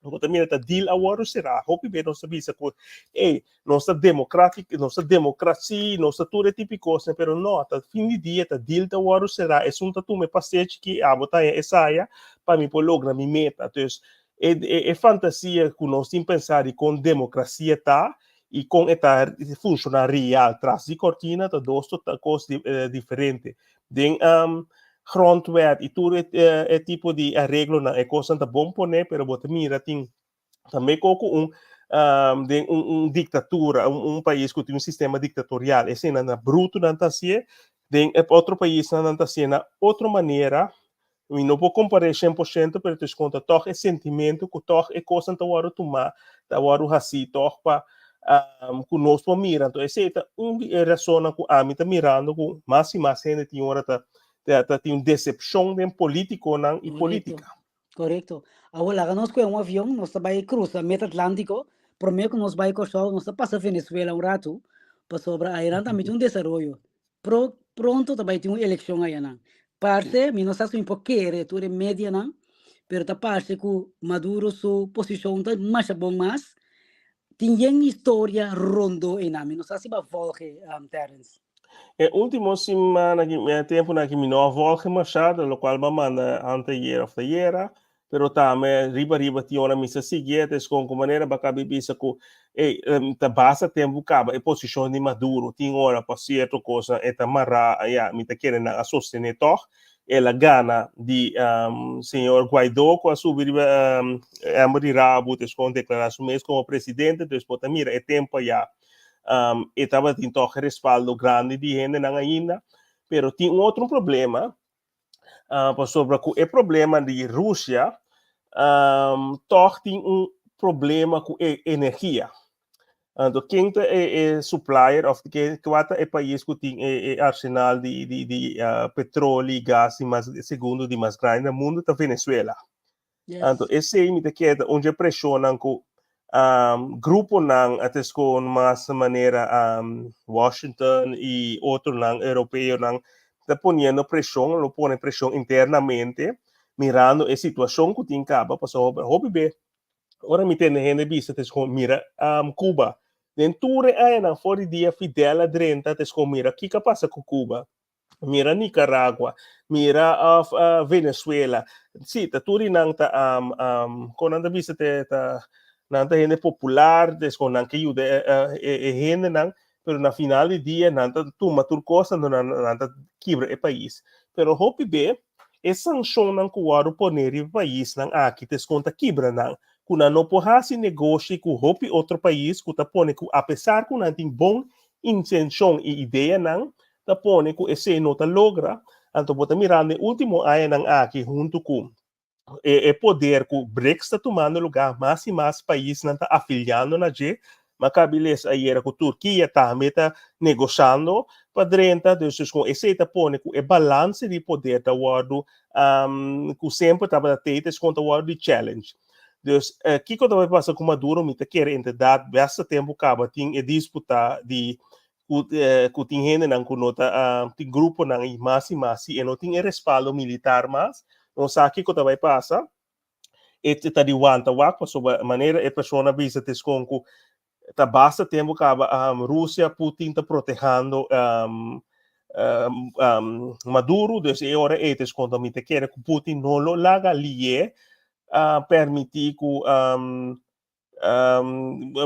bo ta mira ta deal a wòrdu será. Hopi bes nos ta bisa ku ey nos ta democratic, nos ta demokrasi, nos ta tur e tipo di kosnan, pero no, ta fin di dia ta deal ta wòrdu será, esun ta tuma e pasechi ki abo ta haña esaya pa mi por logra mi meta. Dus e fantasia ku nos tin pensá di kon demokrasia ta i kon e ta funshoná real tras di kortina ta dos total kos diferente. Den grondwet i tur e tipo di areglonan e kosnan ta bon poné, pero bo ta mira tin tambe ko ku un den un diktatura, un pais ku tin un sistema diktatorial, eseinan na brutu nan ta hasié, den e otro paisnan nan ta hasié na otro manera. Mi no por kompar'é 100%, pero ta konta tòg e sentimentu ku tòg e kosnan ta wòrdu tumá, ta wòrdu hasí tòg pa ku nos por mira. Anto esei ta un di e rasonnan ku ami ta mirando ku mas i mas hende tin ora ta ta tin un desepshon den polítikonan i polítika. Korekto. Awor laga nos kue un avion, nos ta bai krusa Meta Atlantiko, promé ku nos bai Kòrsou nos ta pasa Venezuela un ratu, pasobra ayanan tambe tin un desaroyo. Pro pronto ta bai tin un elekshon ayanan. Parse, mi no sa si mi por kere tur e medianan, pero ta parse ku Maduro su posishon ta masha bon mas. Tin yen historia rondó einan, mi no sa si bo a volge, Terrence. E ultimo simana ki e temponan ki mi no a volge mashado, lokual mi a manda anteayer of tayera, pero tambe riba riba tin ora mi sa sigui e ta con manera bo a kabi bisa ku ey ta basta tempu kaba e posishon di Maduro tin ora pa sierto kosnan e ta mará ya mi ta kere nan a sostené tòg el a gana di señor Guaidó ku a subi riba ember di rabu ta eskon deklará su mes komo presidente dus bo ta mira e tempu aya e tabatin tòg e respaldo grandi di hendenan ainda pero tin un otro problema Pasobra ku e problema di Rusia, tòg tin un problema ku e energia. Anto ken ta e supplier òf kua ta e pais ku tin e arsenal di petroli, gas di mas segundo di mas grandi na mundu ta Venezuela. Anto esei mi ta kere ta un dje preshonnan ku gruponan a tes kon mas manera Washington i otronan europeonan ta poniendo preshon, lo pone preshon internamente mirando e situashon ku tin kaba pasobra hopi be ora mi tende hende bisa tes kon mira Cuba den tur e añanan for di dia Fidel a drenta tes kon mira kiko a pasa ku Cuba. Mira Nicaragua, mira of Venezuela. Sí, ta tur nan ta kon nan ta bisa te ta nan ta hende popular, des kon nan ke yuda e hendenan, pero na final di dia nan ta tuma tur kos anto nan nan ta kibra e pais. Pero hopi be e sanshonnan ku wòrdu pone riba e paisnan aki ta eskon ta kibra nan, ku nan no por hasi negoshi ku hopi otro pais ku ta pone ku apesar ku nan tin bon intenshon i ideanan, ta pone ku esei no ta logra, anto bo ta mirando e último añanan aki huntu ku e poder ku BRICS ta tumando lugá, mas i mas paisnan ta afiliando na dje, m'a kabi lesa ayera ku Turkia tambe ta negoshando pa drenta, dus dus kon esei ta pone ku e balanse di poder ta wòrdu ku semper tabata tei ta eskon ta wòrdu di challenge. Dus kiko ta bai pasa ku Maduro mi ta kere inderdat basta tempu kaba tin e disputa di ku tin hendenan ku no ta tin gruponan i mas i mas si e no tin e respaldo militar mas no sa kiko ta bai pasa e ta di wanta wak pasobra manera e persona bisa ta eskon ku Ta basta tempu kaba Rusia, Putin ta protehando Maduro, dus e ora ei ta eskonta mi ta kere ku Putin no lo laga lié permití ku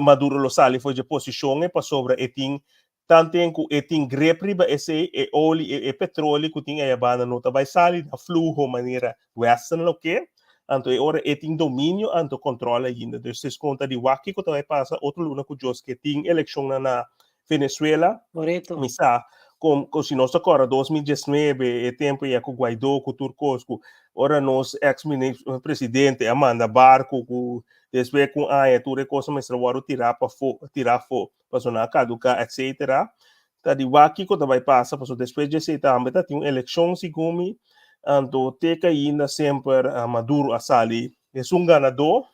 Maduro lo sali for dje posishon ei pasobra e tin tanten ku e tin grip riba esei e oli e petroli ku tin ei abanda no ta bai sali na fluho manera Western lo ke anto e ora e tin dominio anto kontrol ainda dus es konta di wak kiko ta bai pasa otro luna ku Dios ke tin elekshonnan na Venezuela. Korekto. Mi sa kon kon si nos ta kòrda 2019 e tempu ya ku Guaidó ku tur kos ku ora nos ex presidente a manda barku ku despues ku un aña tur e kos a mester wòrdu tirá pafó tirá afó pasobra nan a kaduká etsetera ta di wak kiko ta bai pasa pasobra despues di esei tambe ta tin un elekshon segun mi anto te ku ainda semper Maduro a sali esun ganadó.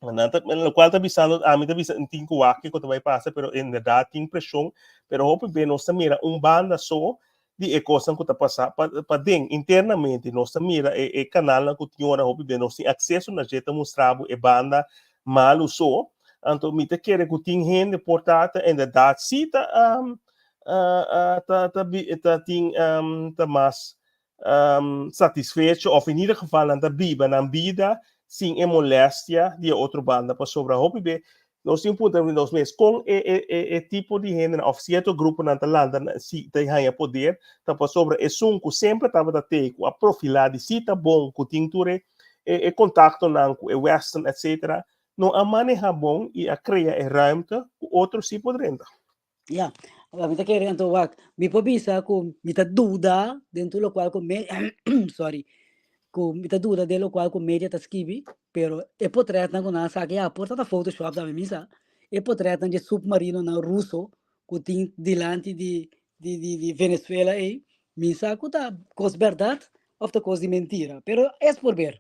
Nan ta, locual ta bisando, ami ta bisa tin cu wak kico ta bay pasa, pero en verdad tin presion, pero hopi be nos ta mira un banda so di e cosnan cu ta pasa pa, paden, internamente, nos ta mira e, e canalnan cu tin ora hopi be nos tin acceso na dje ta mustra bo e banda malu so, anto mi ta kere cu tin hende por ta ta inderdaad si ta um, uh, uh, ta, ta, ta tin um, ta mas satisfecho of in ieder geval nan ta biba nan bida sin e molestia di e otro banda pasobra hopi be nos tin puntra nos mes kon e e e e tipo di hendenan of cierto gruponan ta lanta si ta haña poder ta pasobra esun ku semper tabata tei ku a profilá di si ta bon ku tin tur e e kontaktonan ku e western etcetera no a maneha bon i a krea e ruimte ku otro si por drenta. Ya, mi ta kere anto wak, mi por bisa ku mi ta duda den tur lokual ku me sorry, ku mi ta duda den lokual ku media ta skibi, pero e potretnan ku nan a saka ya por ta ta photoshop tambe mi sa, e potretnan dje submarinonan ruso ku tin dilanti di di di di Venezuela ei, mi sa ku ta kos bèrdat òf ta kos di mentira, pero es por ber.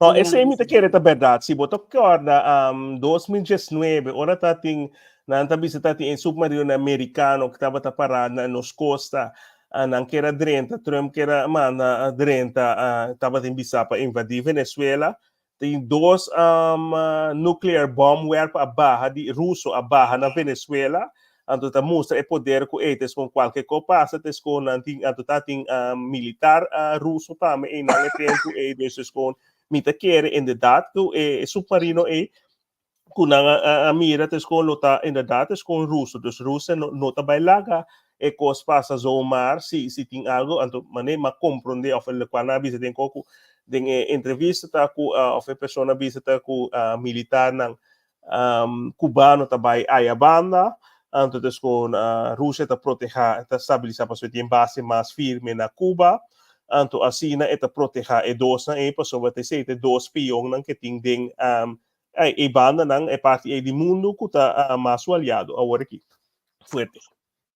No, esei mi ta kere ta bèrdat. Si bo ta kòrda 2019, ora ta tin, nan ta bisa ta tin e submarinonan merikano ku tabata pará na nos kosta, nan ker a drenta, Trump ker a manda drenta, tabatin bisa pa invadí Venezuela. Tin dos nuclear bomb werp a baha di ruso a baha na Venezuela. Anto ta mustra e poder ku ei ta eskon kualke ko pasa ta eskon nan tin anto ta tin militar ruso tambe einan e tempu ei dus eskon mi ta kere inderdaad ku e submarino ei ku nan a mira ta eskon lo ta inderdaad eskon ruso dus Rusia no no ta bai laga e kos pasa zomaar si si tin algo anto mane m'a kompronde òf lokual nan a bisa den ko ku den e entrevista ta ku òf e persona a bisa ta ku militarnan Cubano ta bai aya banda, anto des con Rusia ta proteha, ta stabilisa pasobra e tin base mas firme na Cuba, anto asina e ta proteha e dosnan ei pasobra ta esei ta e dos pionnan ke tin den e bandanan, e parti ei di mundu ku ta mas su aliado awor aki. Fuerte.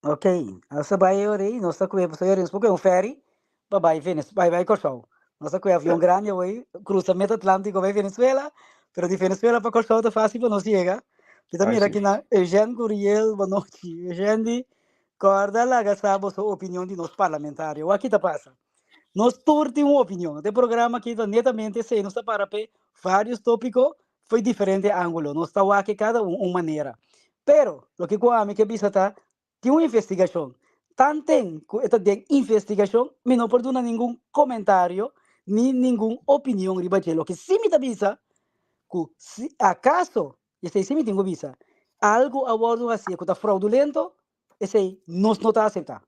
Ok, nos ta bai ora ei, nos ta kue pasobra nos por kue un ferry pa bai Venezuela, bai bai Kòrsou. Nos ta kue avion grandi awor, krusa met Atlantiko bai Venezuela, pero di Venezuela pa Kòrsou ta fásil pa nos yega. Mi ta mira aki na Eugène Curiel, bonochi. Eugène di, kòrda laga sa boso opinion di nos parlamentario. Wak ki ta pasa? Nos tur tin un opinion. Den programa aki ta netamente esei, nos ta para p'e vários tópiko fo'i diferente ángulo. Nos ta wak kada un un manera. Pero, loke ku ami ke bisa ta, tin un investigashon. Tanten ku e ta den investigashon, mi no por duna ningun komentario ni ningun opinion riba dje. Loke sí mi ta bisa, ku si akaso, i esei sí mi tin ku bisa, algu a wòrdu hasié ku ta fraudulento, esei nos no ta aseptá.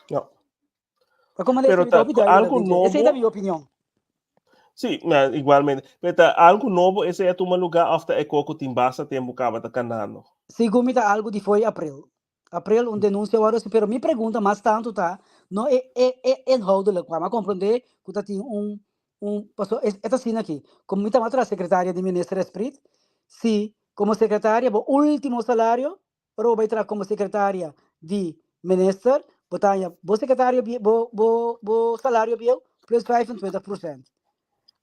No. Pa como Pero ta algo nobo. Esei ta mi opinion. Sí, na, igualmente. Pero ta algo nobo esei a tuma lugar of ta e coco tin basta tempo caba ta canando? Segun mi ta algo di foi april. April un denuncia worde haci, pero mi pregunta mas tanto ta, no e e e inhoudelijk, pa mi a comprende cu ta tin un un paso e ta asina aki, como mi tabata la secretaria di minister Esprit, si como secretaria bo ultimo salario Ora bo bai traha komo sekretaria di minister, bo ta haña bo sekretario bie bo bo bo salario bieu plus 25%.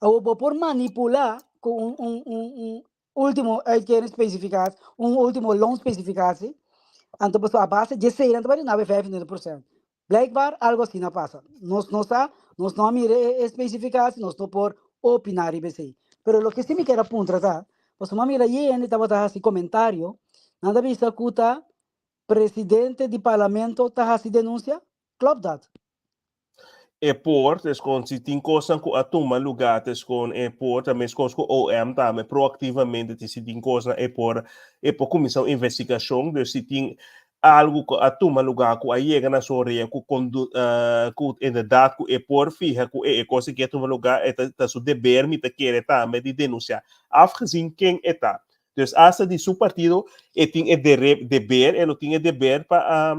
Awor bo por manipulá ku un un un un último uitkeringsspecificatie, un último loonspecificatie, anto pasobra a base di esei nan ta bai duna bo e 25%. Blijkbaar algo asina a pasa. Nos no sa, nos no a mira e especificatie, nos no por opiná riba esei. Pero loke sí mi kier a puntra ta, pasobra mi a mira yende tabata hasi komentario Nan ta bisa ku ta presidente di parlamento ta hasi denunsia? Klopt dat? E por, tes kon si tin kosnan ku a tuma lugá, tes kon e por, ta meskos ku OM tambe proaktivamente tin si tin kosnan e por e por kuminsá un investigashon, dus si tin algu ku a tuma lugá ku a yega na su orea ku kondu ku inderdat ku e por fiha ku e e kos aki a tuma lugá e ta ta su deber mi ta kere tambe di denunsiá afgezien ken e ta. Dus hasta di su partido e tin e dere deber e lo tin e deber pa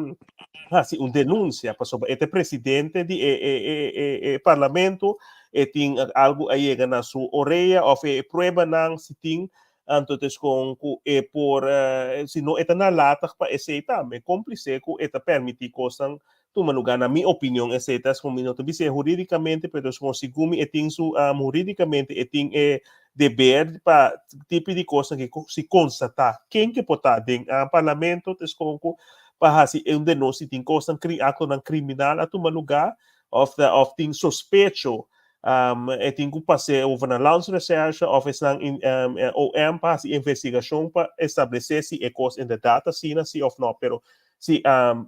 hasi un denunsia pasobra e ta e presidente di e e e e e parlamento e tin algu a yega na su orea of e pruebanan si tin anto ta eskon ku e por si no e ta nalatig pa esei tambe komplise ku e ta permiti kosnan tuma lugar na mi opinion esei ta eskon mi no ta bis'é huridikamente pero eskon segun mi e tin su huridikamente e tin e deber pa tipo di kosnan ku si konstatá ken ke por ta den parlamento ta eskon ku pa hasi un denunsia si tin kosnan aktonan kriminal a tuma lugar òf ta òf tin sospecho e tin ku pas'é over na Landsrecherche òf esnan OM pa hasi investigashon pa establesé si e kos inderdat asina si òf no pero si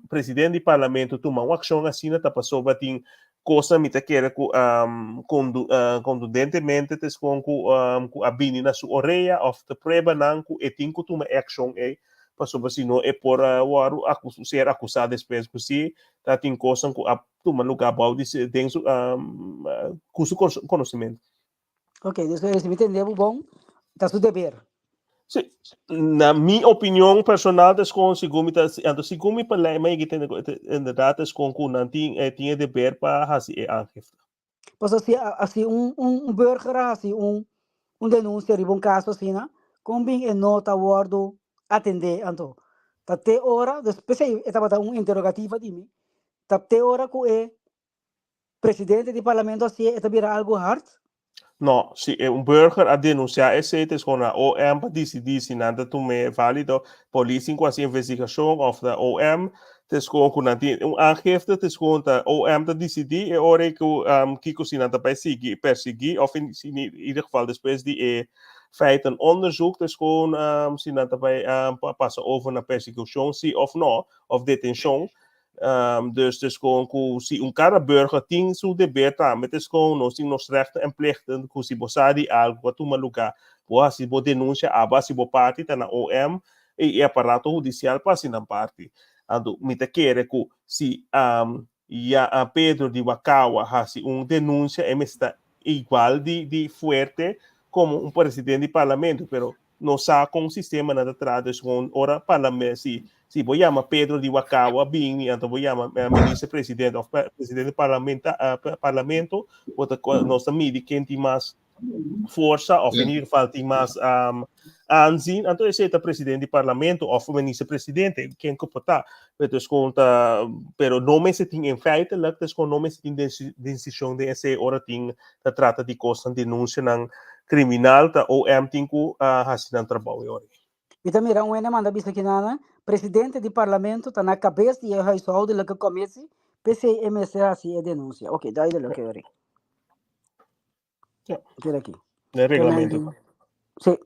presidente di parlamento tuma un akshon asina ta pasobra tin kosnan mi ta kere ku kontundentemente ta eskon ku ku a bini na su orea òf ta pruebanan ku e tin ku tuma e akshon ei pasobra si no e por wòrdu ser akusá despues ku si ta tin kosnan ku a tuma lugá bou di den su ku su konosementu. Ok, dus si mi tende bo bon, ta su deber. Si, na mi opinion personal ta eskon segun mi ta, anto segun mi palei mi a yega tende ku inderdat ta eskon ku nan tin e tin e deber pa hasi e aangifte. Pasobra si si un un burger a hasi un un denunsia riba un kaso asina, kon bin e no ta wòrdu atendé anto? Ta te ora, dus p'esei e tabata un interrogativa di mi, Ta te ora ku e presidente di parlamento hasié e ta bira algu hard? No, si e un burger a denunsiá esei ta escoge na OM pa disidí si nan ta tum'é válido. Polis tin ku hasi investigashon òf ta OM ta escoge ku nan tin un aangifte ta escoge ta OM ta disidí e ora ei ku kiko si nan ta bai sigui persiguí òf in ieder geval despues di e feitenonderzoek ta escoge si nan ta bai pasa over na persekushon si òf no òf detenshon. Dus het is gewoon ku si un kada burger tin su deber tambe, het is gewoon nos tin nos rechten en plichten ku si bo sa di algu ku a tuma lugá, bo hasi bo denunsia abo hasi bo parti ta na OM i e aparato hudisial pa hasi nan parti. Anto mi ta kere ku si ya Pedro di Wakawa hasi un denunsia e mester ta igual di di fuerte komo un presidente di parlamento, pero Nos sa kon sistemanan ta traha, dus gewoon ora parlamento, si, si bo yama Pedro di Wakawa bini, anto bo yama minister presidente of presidente parlamenta, parlamento, bo ta, nos ta midi ken tin mas forsa of in ieder geval tin mas aanzien, anto esei ta presidente di parlamento of minister presidente, ken ku por ta. Pero dus gewoon ta, pero no mester tin in feitelijk, dus gewoon no mester tin decision den esei ora tin ta trata di kosnan denunsianan kriminal ta OM tin ku hasi nan trabou e ora ei. Mi ta mira un hende manda bisa kinana, presidente di parlamento ta na kabes di e huishoudelijke commissie, p'esei e mester hasi e denunsia. Ok, duidelijk e ora ei. Ja. Keda aki. Den reglamento. Sí,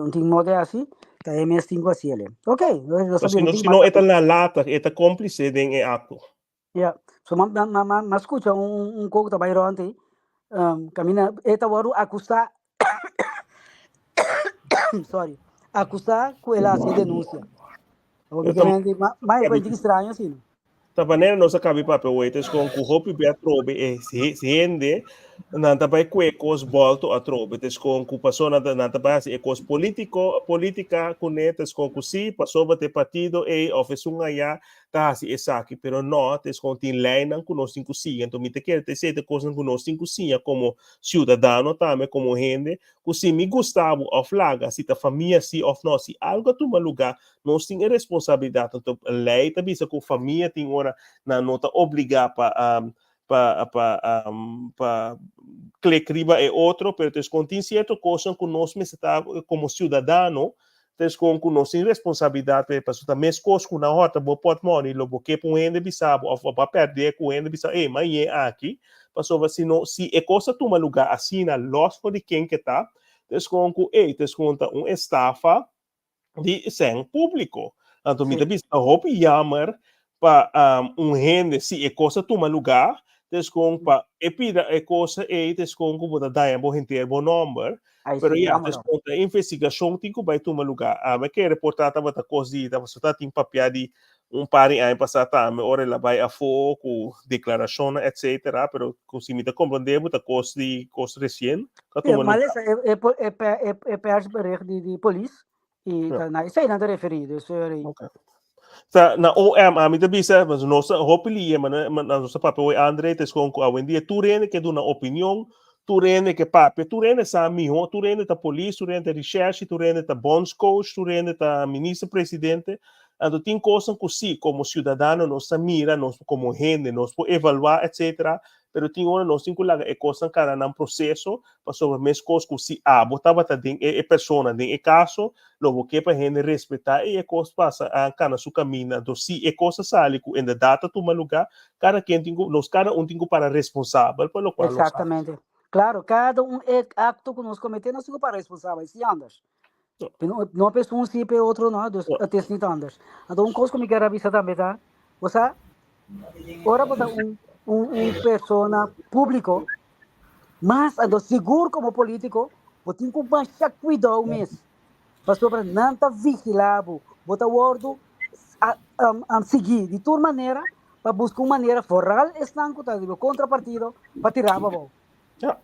un tin modo hasi, ta e mes tin ku hasi ele. Ok, nos ta Si bira no, tin si no mas e ta nalatig, e ta cómplice den e acto. Ja, so ma ma ma ma ma skucha un un koko ta bai rònt ei, kaminda e ta wòrdu akusá sorry, akusá ku el a hasi e denunsia. Awor mi Ta ke ma ma e bai straño asina. Ta manera nos a kabi papia wei ta eskon ku hopi be atrobe e hende nan ta bai kue kos bòlto atrobe ta eskon ku paso nan ta nan ta bai hasi e kos politiko politika kuné ta eskon ku si pasobra ta e partido ei òf esun aya ta hasi esaki, pero no, ta es kon tin leinan ku nos tin ku sigui. Anto mi ta kere ta esei ta kosnan ku nos tin ku siña komo siudadano tambe, komo hende, ku si mi gusta bo òf laga, si ta famia si òf no, si algu a tuma lugá, nos tin e responsabilidat. Anto lei ta bisa ku famia tin ora nan no ta obligá pa pa pa pa klik riba e otro, pero ta es kon tin sierto kosnan ku nos mester ta komo siudadano, ta es kon ku nos tin responsabilidat pa e pasobra ta meskos ku nan hòrta bo pòtmòni lo bo ke pa un hende bisa bo òf bo a pèrdè ku un hende bisa ey mañe aki, pasobra si no si e kos ta tuma lugá asina lòs for di ken ke ta, ta es kon ku ey ta es kon ta un estafa. Di sèn públiko. Anto mi ta bisa ta hopi jammer pa un hende si e kos a tuma lugá, ta eskon pa e pida e kos ei, ta eskon ku bo ta daña bo henter bo nòmber. Pero ya, ta eskon ta investigashon tin ku bai tuma lugá. Ami a kere por ta tabata kos di tabata tin papia di un par di aña pasá tambe ora el a bai afó ku deklarashonnan etcetera, pero ku si mi ta komprondé bo ta kos di kos resien ku a Sí, tuma maar lugá. lesa e, e, e, e, e, e persbericht di, di polis i Ja. ta na esei nan ta referí, dus sorry. Ok. Ta na OM ami ta bisa, mas nos ta hopi liye, ma na, ma na nos ta papia hoy Andre, ta eskon ku awendia tur hende ke duna opinion, tur hende ke papia, tur hende sa mihó, tur hende ta polis, tur hende ta recherche, tur hende ta bondscoach, tur hende ta minister presidente. Anto tin kosnan ku sí, komo siudadano nos ta mira, nos komo hende nos por evaluá etcetera, pero tin ora nos tin ku laga e kosnan kana nan proseso, pasobra meskos ku si abo tabata den e e persona den e kaso, lo bo ke pa hende respetá i e kos pasa a kana su kaminda. Anto si e kos a sali ku inderdat a tuma lugá, kada ken tin ku, nos kada un tin ku para responsabel pa lokual nos hasi. Exactamente. Claro, cada un e acto cu nos comete nos tin cu para responsabel, si anders. No, no pe un sí, pe otro no, dus het is niet anders. Anto un kos ku mi kier a bisa tambe ta, bo sa, ora bo ta un, un, un persona públiko, mas anto sigur komo polítiko, bo tin ku masha kuidou mes. Pasobra nan ta vigilá bo, bo ta wòrdu a, um, um, sigui di tur manera pa buska un manera, vooral esnan ku ta di bo kontrapartido, pa tira bo abou. Ja.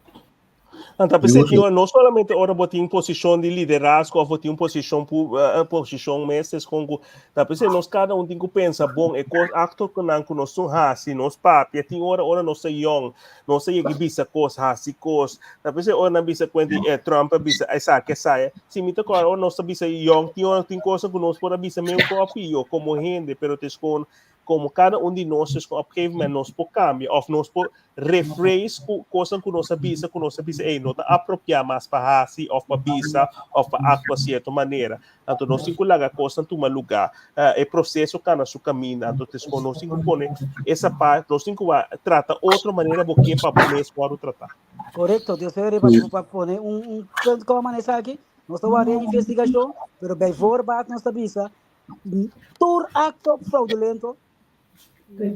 Anto pensé que no solamente ora bo tin posicion di liderazgo of bo tin un posicion pu, uh, posicion mes es con ku ta pensé nos cada un tin ku pensa bon e kos acto ku nan ku nos tun hasi nos papia tin ora ora nos ta young nos ta yegi bisa kos hasi kos ta pensé ora nan bisa kuenti eh, Trump a bisa esaki esaya si mi ta kora ora nos ta bisa young tin ora tin cosa ku nos por a bisa meun ko pio como hende pero te skon como cada un di nos es op gegeven moment nos por cambia of nos por rephrase ku cosnan ku nos a bisa ku nos a bisa ey no ta apropia mas pa hasi of pa bisa of pa actua cierto manera. Anto nos tin ku laga cosnan tuma lugar, e proceso cana su caminda. Anto tes con nos tin ku pone esa parte, nos tin ku trata otro manera bo ke pa bo mes wòrdu tratá. Correcto, Dios te pa, pa pone un, un punt como manera esaki, nos ta wak den investigacion, pero bijvoorbeeld nos ta bisa Tur acto fraudulento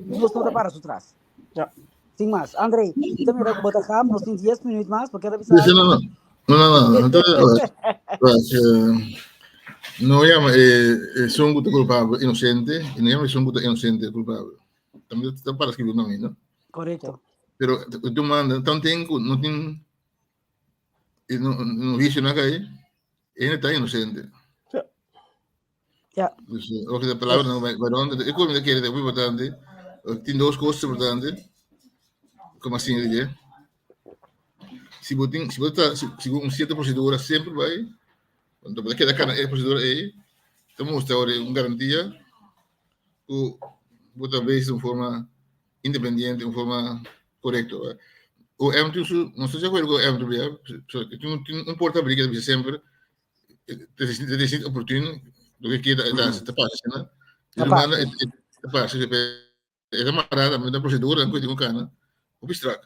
nos no ta para su tras. Ja. Sin mas. André, mi ta mira ku bo ta gam, nos tin 10 minuut mas, bo kier bisa Sí, algo? no, no. No, no, no. Entonces, pues, no llama esun ku ta culpable inocente y no llama esun ku ta inocente culpable. También ta para escribir na mi, no? Correcto. Pero tu manda, tanten ku no tin no, no juicio na kai, e ta inocente. Ja. Ja. Dus, ook de palabra no, waarom, ik kom de keer dat importante. Tin dos cosas importante. Como assim, diye. Si bo tin, si bo ta, si, si un cierta procedura sempre vai, want bo queda kana e procedura ei, te mostra ora un garantia ku bo ta bezig de un forma independiente, un forma correcto. O M tin su, no estoy de acuerdo con M todavía, so, tin, tin un porta abrí que dice sempre, te te siente oportuno, lo que quiera, te pasa, ¿no? Ta Y manda, pasa. te pasa, e ta mará tambe na procedura ku tin kana, hopi strak.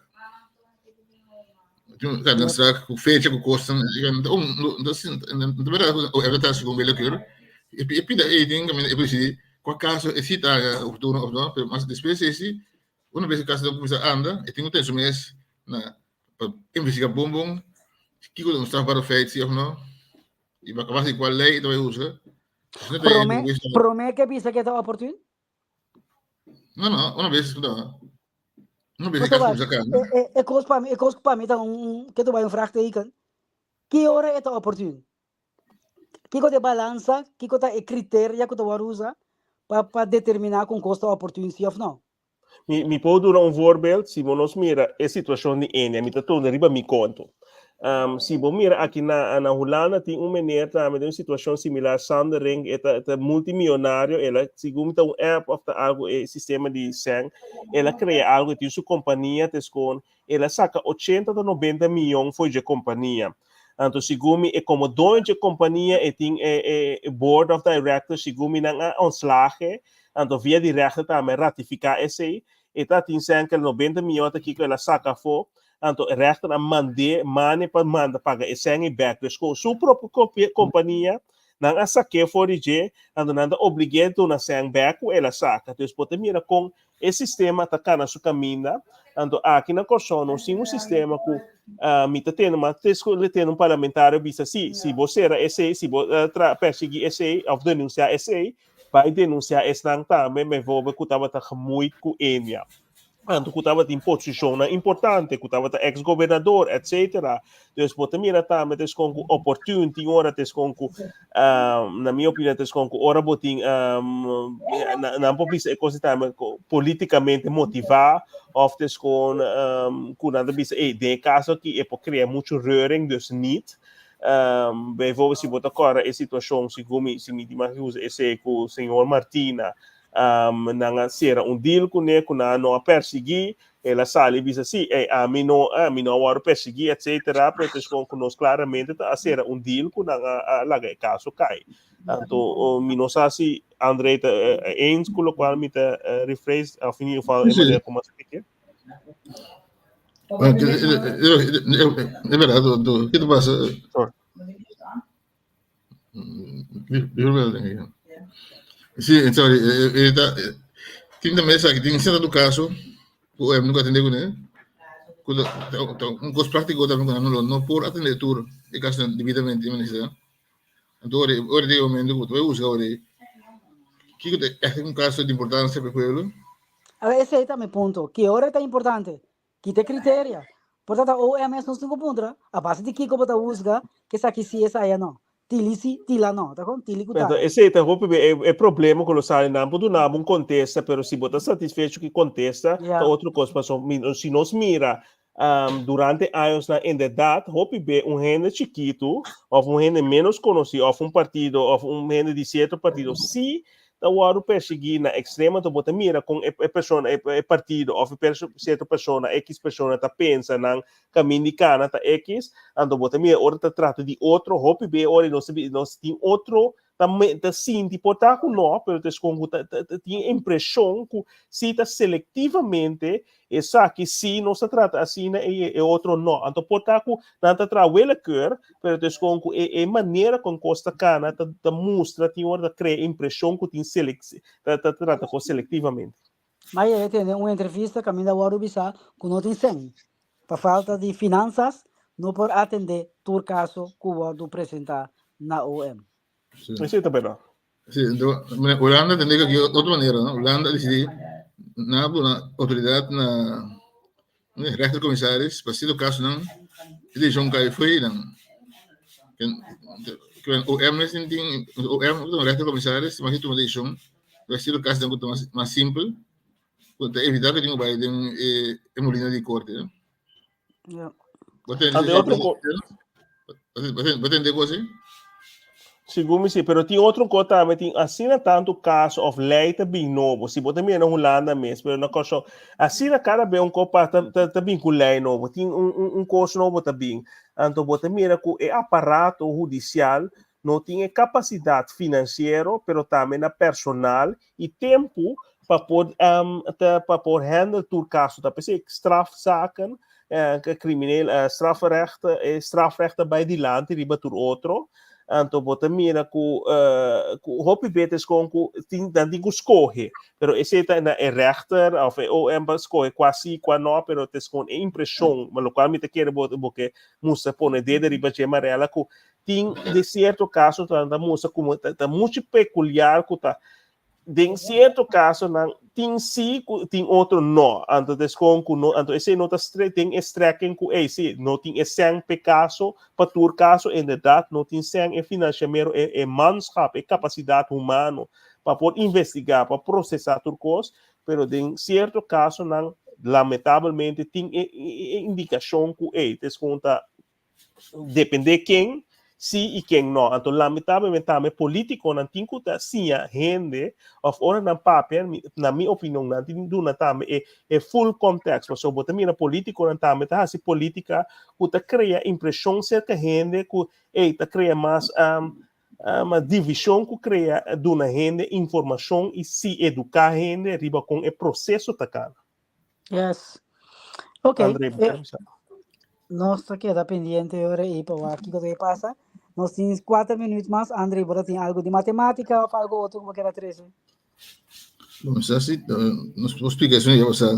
Tin kana strak ku fecha ku kosnan, un, no ta verdad ku e ta segun willekeur. E pida ei tin kaminda e por desidí kua kaso e si ta oportuno òf no, pero mas despues esi, una bes e kaso ta kuminsá anda, e tin ku tene su mes na pa investigá bon bon kiko ta un strafbare feit si òf no, i a base di kua lei e ta bai usa. Promé, promé ke bisa ke ta oportuno? No, no, una vez, no. Una vez Pasobra, caso acá, e, e, e kos pa mi, e kos pa mi ta un, un ke tu bai un vraagteken. Ki ora e ta oportuno? Kiko ta e balansa, kiko ta e criteria ku ta wòrdu usa pa pa determiná ku un kos ta oportuno si òf no? Mi, mi por duna un voorbeeld, si bo nos mira e situacion di Enia, mi ta torna riba mi konto. Si bo mira aki na, na Hulanda tin un meneer tambe den un situacion similar, Sander Ring, e ta, ta multimillonario, el a, segun mi ta un app of ta algo, e sistema di sèn, el a crea algo, e tin su compania te skon, el a saca 80 ta 90 miyon for dje compania. Anto segun mi, e como doño dje compania, e tin e, e, e board of directors, segun mi nan a ontslaag, anto via di rechter tambe a ratifica esey, e ta tin sèn kel 90 miyon ta kiko el a saca afo, anto e rechter a mand'é mane pa manda paga e sèn ei bèk. Dus ku su propio kompania. Nan a sak'é for di dje, anto nan ta oblig'é duna sèn bèk ku el a saka. Dus bo ta mira kon e sistema ta kana su kaminda. Anto aki na Kòrsou nos tin un sistema ku mi ta tende mas tes ku tende un parlamentario bisa si, si bo sera esei, si bo tra persiguí esei òf denunsiá esei, bai denunsiá esnan tambe bijvoorbeeld ku tabata gemoeid ku Ennia. Anto ku tabatin posishonnan importante, ku tabata ex gobernador, etcetera. Dus bo ta mira tambe ta eskon ku oportun tin ora ta eskon ku na mi opinion ta eskon ku ora bo tin nan por bisa e kos tambe politikamente motivá òf ta eskon ku nan ta bisa ey den e kaso aki e por krea muchu reuring dus niet. Bijvoorbeeld si bo ta kòrda e situashon segun mi si mi tin mag usa esei ku señor Martina Nan a sera un deal kuné ku nan no a persiguí. El a sali bisa sí, ey, ami no, mi no a wòrdu persiguí, etcétera, pero ta eskon ku nos klaramente ta a sera un deal ku nan a laga e kaso kai. Anto, mi no sa si André ta eens ku lokual mi ta rephrase, òf in ieder geval e manera ku mi a splika. E bèrdat, ke ta pasa? Sí, sorry, tin tambe esaki, tin cierto caso ku OM nunca atende kuné, ku ta ta un kos práktiko tambe ku nan lo no por atende tur e kasonan debidamente minister. Anto ora ora ta e momento ku bo ta bai buska ora kiko ta ègt un kaso di importansia pa e pueblo. Awor esei ta mi punto, ki ora ta importante? Ki ta e criteria? Por tanto, OMS nos tin cu puntra, a base di kico bo ta huzga cu esaki si, esaya no? Tili si, tila no. Ta con? Tili cu Pero tala. esei ta hopi be e problema cu lo sali. Nan por duna bo un contesta, pero si bo ta satisfecho cu e contesta, ta otro cos. Pasobra si nos mira durante añosnan, inderdaad, hopi be un hende chikitu of un hende menos conoci of un partido of un hende di cierto partido si ta wòrdu persiguí na ekstremo, anto bo ta mira kon e e persona, e e partido òf e perso sierto persona, ekis persona ta pensa nan kamin di kana ta ekis, anto bo ta mira ora ta trata di otro, hopi be ora nos ta nos tin otro ta me ta sinti por ta ku no, pero ta eskon ku ta ta ta tin e impreshon ku si ta selektivamente Esaki si nos ta trata asina e e otro no. Anto por ta ku nan ta traha willekeur, pero ta eskon ku e e manera kon kos ta kana ta ta mustra tin ora ta krea impreshon ku tin selek ta ta trata kos selektivamente. Ma e tene un entrevista kaminda wòrdu bisa ku no tin sèn. Pa falta di finansas no por atendé tur kaso ku wòrdu presentá na OM. Sí. Esei ta bèrdat. Sí, entonces, Holanda tendría que otra manera, ¿no? Holanda decidí na una autoridad na rechtercommissaris, pa cierto caso nan, e decisión cae fue nan. OM es tin, OM un rechtercommissaris, mas toma decisión, pa cierto caso nan más, más simple, pa evitar que tenga bay den e molina di corte, ¿no? Ja. Ante otro ko Bo tende ko así? Segun mi si, pero tin otro ko tambe, tin asina tantu kaso of lei ta bin nobo. Si bo ta mira na Hulanda mes, pero na Kòrsou, asina kada be un ko pa ta, ta, ta bin ku lei nobo, tin un, un, un kos nobo ta bin. Anto bo ta mira ku e aparato hudisial no tin e kapasidat finansiero, pero tambe na personal i tempu pa por um, ta, pa por handle tur kaso. Ta p'esei strafzaken, eh, krimineel, eh, strafrecht, eh, strafrecht ta bai dilanti riba tur otro. Anto bo ta mira ku, eh, ku hopi betes kon ku tin, dan tin ku skohe. Pero esei ta na e rechter of e OM pa skohe kwa si, kwa no, pero te skon e impreshon, ma lokual mi ta kere bo, bo ke mustra pone dede riba dje Marella ku tin de cierto caso ta ta mustra como ta, ta mucho peculiar ku ta den cierto caso nan tin sí ku tin otro no. Anto des kon ku no, anto ese no ta stre, den e strekking ku ei sí, no tin e sen pe caso, pa tur caso inderdaad no tin sen e financiamento, e, e manschap, e capacidad humano pa por investiga, pa procesa tur cos, pero den cierto caso nan lamentablemente tin e, e, e indicacion ku ei, des kon ta depende ken si i ken no. Anto lamentablemente tambe politiconan tin cu ta siña hende of ora nan papia, na mi opinion nan tin duna tambe e e full context. Pasobra bo ta mira politiconan tambe ta haci politica cu ta crea impresion cerca hende cu ey ta crea mas division cu crea duna hende informacion i si educa hende riba con e proceso ta cana. Yes. Ok. André, Eh, nos ta keda pendiente ora ei pa wak kiko ta pasa. Nos tin 4 minuut mas. André, bo ta tin algo di matematica of algo otro ku bo kier a trese? Bon, sa si, nos por splika eso ya, sa.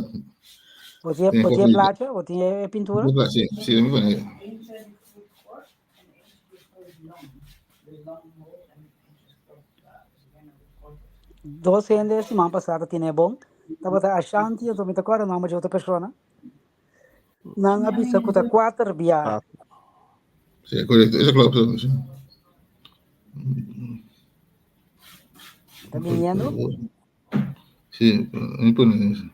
Bo tin, bo tin e placha? Bo tin e pintura? Sí, sí, mi pone. Dos hende siman pasá ta tine bon. Tabata Ashanti, anto mi ta kòrda nòmber di otro persona. Nan a bisa ku ta kuater bia. Sí, korekto. Eso klopt. Sí. Ta viniendo? Sí, mi pone eso.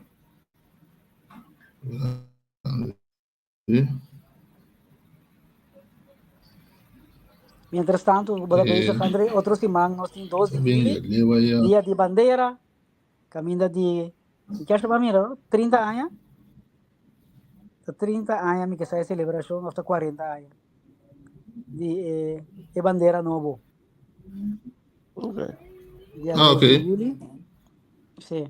Sí. Mientras tanto, bo ta bezig, André, otro siman nos tin 2 di juli, dia di bandera, caminda di, mi kier pa mira, 30 aña? Ta 30 aña mi ke sa e celebracion of ta 40 aña di e, e bandera nobo. Okay. Dia Ah, 2 di okay. juli. Sí.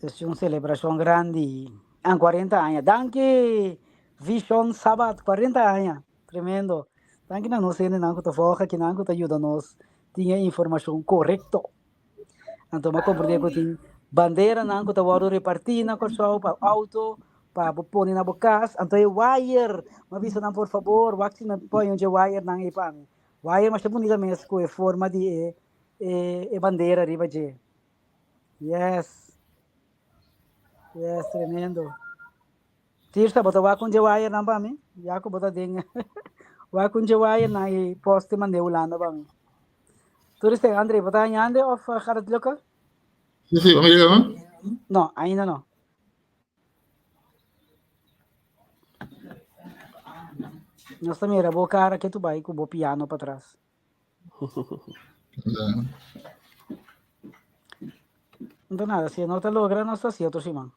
Es un celebracion grandi. An 40 aña. Danki Vision Sabat, 40 aña. Tremendo. Danki na nos hendenan ku ta volg akinan ku ta yuda nos tin e informashon korekto. Anto mi a komprendé ku tin banderanan ku ta wòrdu repartí na Kòrsou pa outo, pa bo pone na bo kas. Anto e wire, mi a bisa nan por fabor wak si nan pone un dje wirenan ei pa mi. Wire masha bunita mes ku e forma di e e bandera riba dje. Yes. Yes, tremendo. Tirsa, bo ta wak un dje wirenan pa mi? Ya ku bo ta den wak un dje wirenan i poste mand'é Hulanda pa mi. Tur esei, André, bo ta hañando of gaat het lukken? Sí, sí, vamos a llegar, ¿no? No, ainda no. Nos ta mira bo cara ke tu bai ku bo piano patras. Ja. Entonces nada, si no ta logra, nos ta hasi otro siman.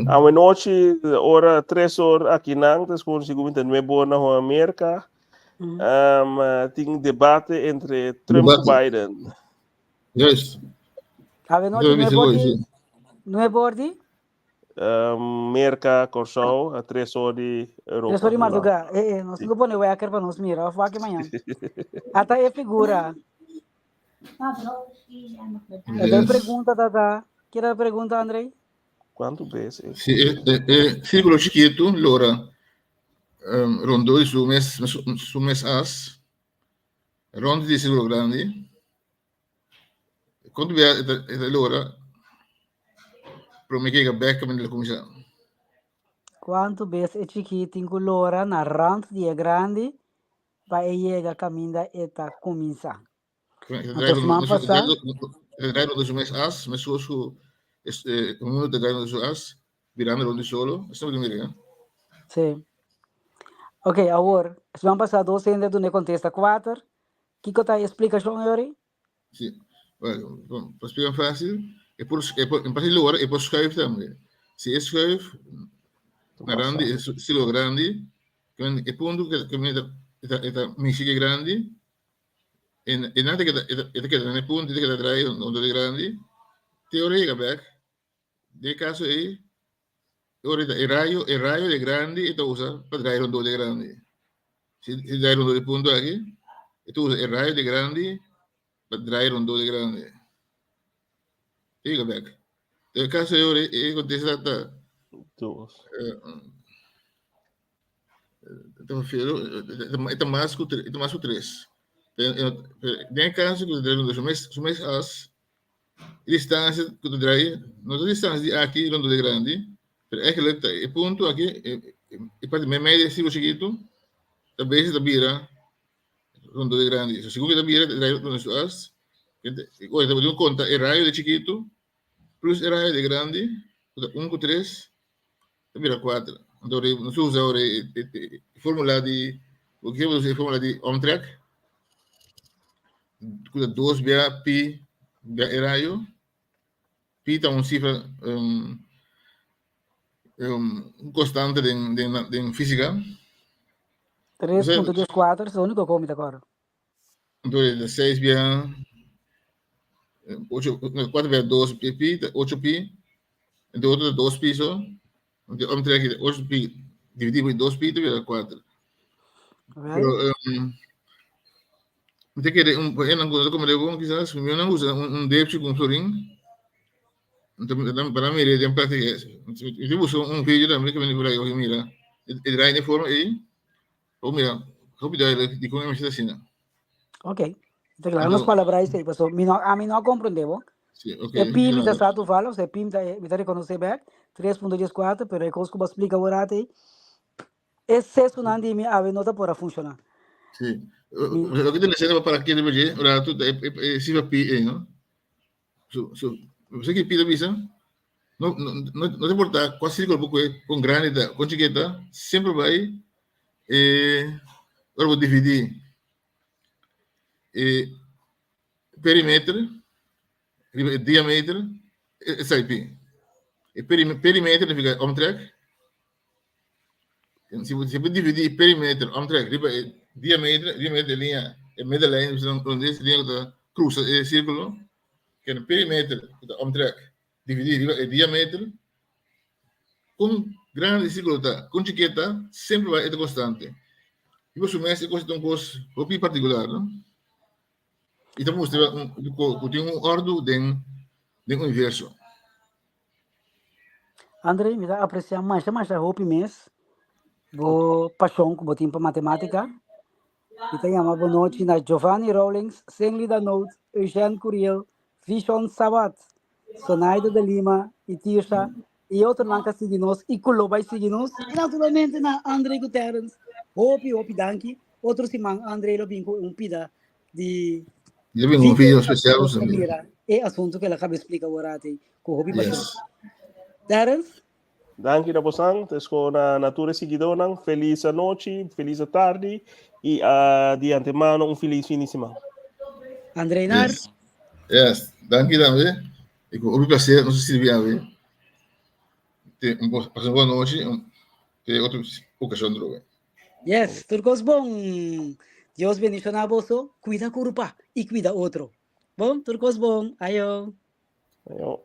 Awenochi, ora 3 or aki nan, ta skoon sigur mi ta 9 or na Ho Amerika. Tin debate entre Trump ku Debate. Biden. Juist. Awenochi, Yo 9 bisa or hoor, di, sí. 9 or di? Merka, Kòrsou, a 3 or di Europa. 3 or di Hulanda. madrugá. Eh, eh, nos Sí. tin ku pone wèker pa nos mira, òf wak mañan. Ata e figura. Ata e Yes. pregunta tata. Kier a pregunta, Andrei? Kuantu bes e Sí, e círculo chikitu lora rondó di su mes, su mes as, rond di círculo grandi. Kuantu bia e ta lora promé ke yega bèk kaminda el a kuminsá? Kuantu bes e chikí tin ku lora na rant di e grandi pa e yega kaminda e ta kuminsá? Anto siman pasá. E ta draai rond di su mes as, meskos ku e mundu ta draai rond di su as, birando rond di solo. Esei bo ta mira, eh? Sí. Ok, awor, siman pasá dos hende a duna e kontesta kuater. Kiko ta e splikashon, Yori? Sí. Bueno, bon, pa splika fácil, e por, e por, en primer lugar, e por schuif tambe. Si e schuif na grandi, e silo grandi, e punto que, que mi ta, e ta, e ta mishi ke grandi, en, e nada keda, e ta, e ta keda na e punto, e ta keda draai rond de grandi, te ora yega bek, den e caso ei, ora e rayo, e rayo de grandi e ta usa pa draai rond de grandi. Si si draai rondó di punto aki, e ta usa e rayo di grandi pa draai rondó di grandi. Yega bek. Den e kaso ei ora e kontesta ta Dos. ta prefiero e ta mas ku e ta mas ku tres. Den e kaso ku ta draai rondó su mes su mes as e distansia ku ta draai no ta distansia di aki rondó di grandi, pero eigenlijk ta e punto aki e parti meimei di e sirkulo chikitu ta bes ta bira rondó di grandi. So segun ku ta bira ta draai rondó su as ora ta pudi konta e rayo di chikitu plus e rayo di grandi ku ta un ku tres ta bira kuater. Anto nos usa ora e formula di bo kier usa e formula di omtrek ku ta dos bia pi bia e rayo. Pi ta un sifra un konstante den den den físika. 3.24 es lo único ku mi ta akorda. Anto e ta seis bia. Ocho, 4 bij 2 pi, 8 pi. En de otro 2 pi so. Anto omtrek di 8 pi dividí por 2 pi ta bira 4. Pero mi ta kere un pa enan ku no ta komprendé bon kisas mi nan usa un depchi ku un florin anto pa nan mira den práktika mi ta buska un video tambe ku mi por ahí mira e draai den forma ei pa bo mira hopi duidelijk dikon e mester ta asina. Ok, ta klaar. Nos palabra esei paso mi no ami no a komprendé bo. Sí, ok. E pi mi ta sa toevallig, o sea, e pi mi ta rekonosé bèk, 3.14, pero e kos ku bo a splika awor ati, e sesunan di mi awe no ta por a funshoná. Sí. Loke ta lesiendo pa para kere dje, un ratu ta e sifra pi ei, no? So, so, bo sa ki pi ta bisa? No, no, no, no ta importá kua sirkulo bo kohe, kon grandi ta, kon chikit ta, semper bai e ora bo dividí e perimeter riba e diameter esei pi. E perimeter significa omtrek. Si bo si bo dividi e perimeter omtrek riba e diameter, diameter e liña e middenlijn donde e liña ku ta krusa e sirkulo, kende perimeter ku ta omtrek dividi riba e diameter, kon grandi e sirkulo ta, kon chikiet ta, semper bai e ta konstante. Riba su mes e kos ta un kos hopi partikular, no? I ta mustra ku tin un òrdu den den universo. André, mi ta apresiá masha masha hopi mes bo pashon ku bo tin pa matemátika. Mi ta yama bo nochi na Giovanni Rawlings, Senley Danout, Eugène Curiel, Vishon Sabat, Sonaida de Lima i Tirsha i otronan ka sigui nos i ku lo bai sigui nos. I naturalmente na André Guterres. Hopi, hopi danki. Otro siman André lo bin ku un pida di Lo bin un video especial pa nos mira e asuntu ku el a kaba splika awor ati ku hopi pashon. Yes. Terence? Danki na bosan, tesko na na tur e siguidónan. Felis anochi, felis atardi i uh, di antemano un felis fin di siman. André Nar? Yes. Yes, danki tambe. I ku hopi placer nos a sirbi awe. Te un pasa un bon nochi, te otro okashon drobe. Yes, tur kos bon. Dios bendiciona boso. Cuida curpa y cuida otro. Bon, tur kos bon. Ayo. Ayo.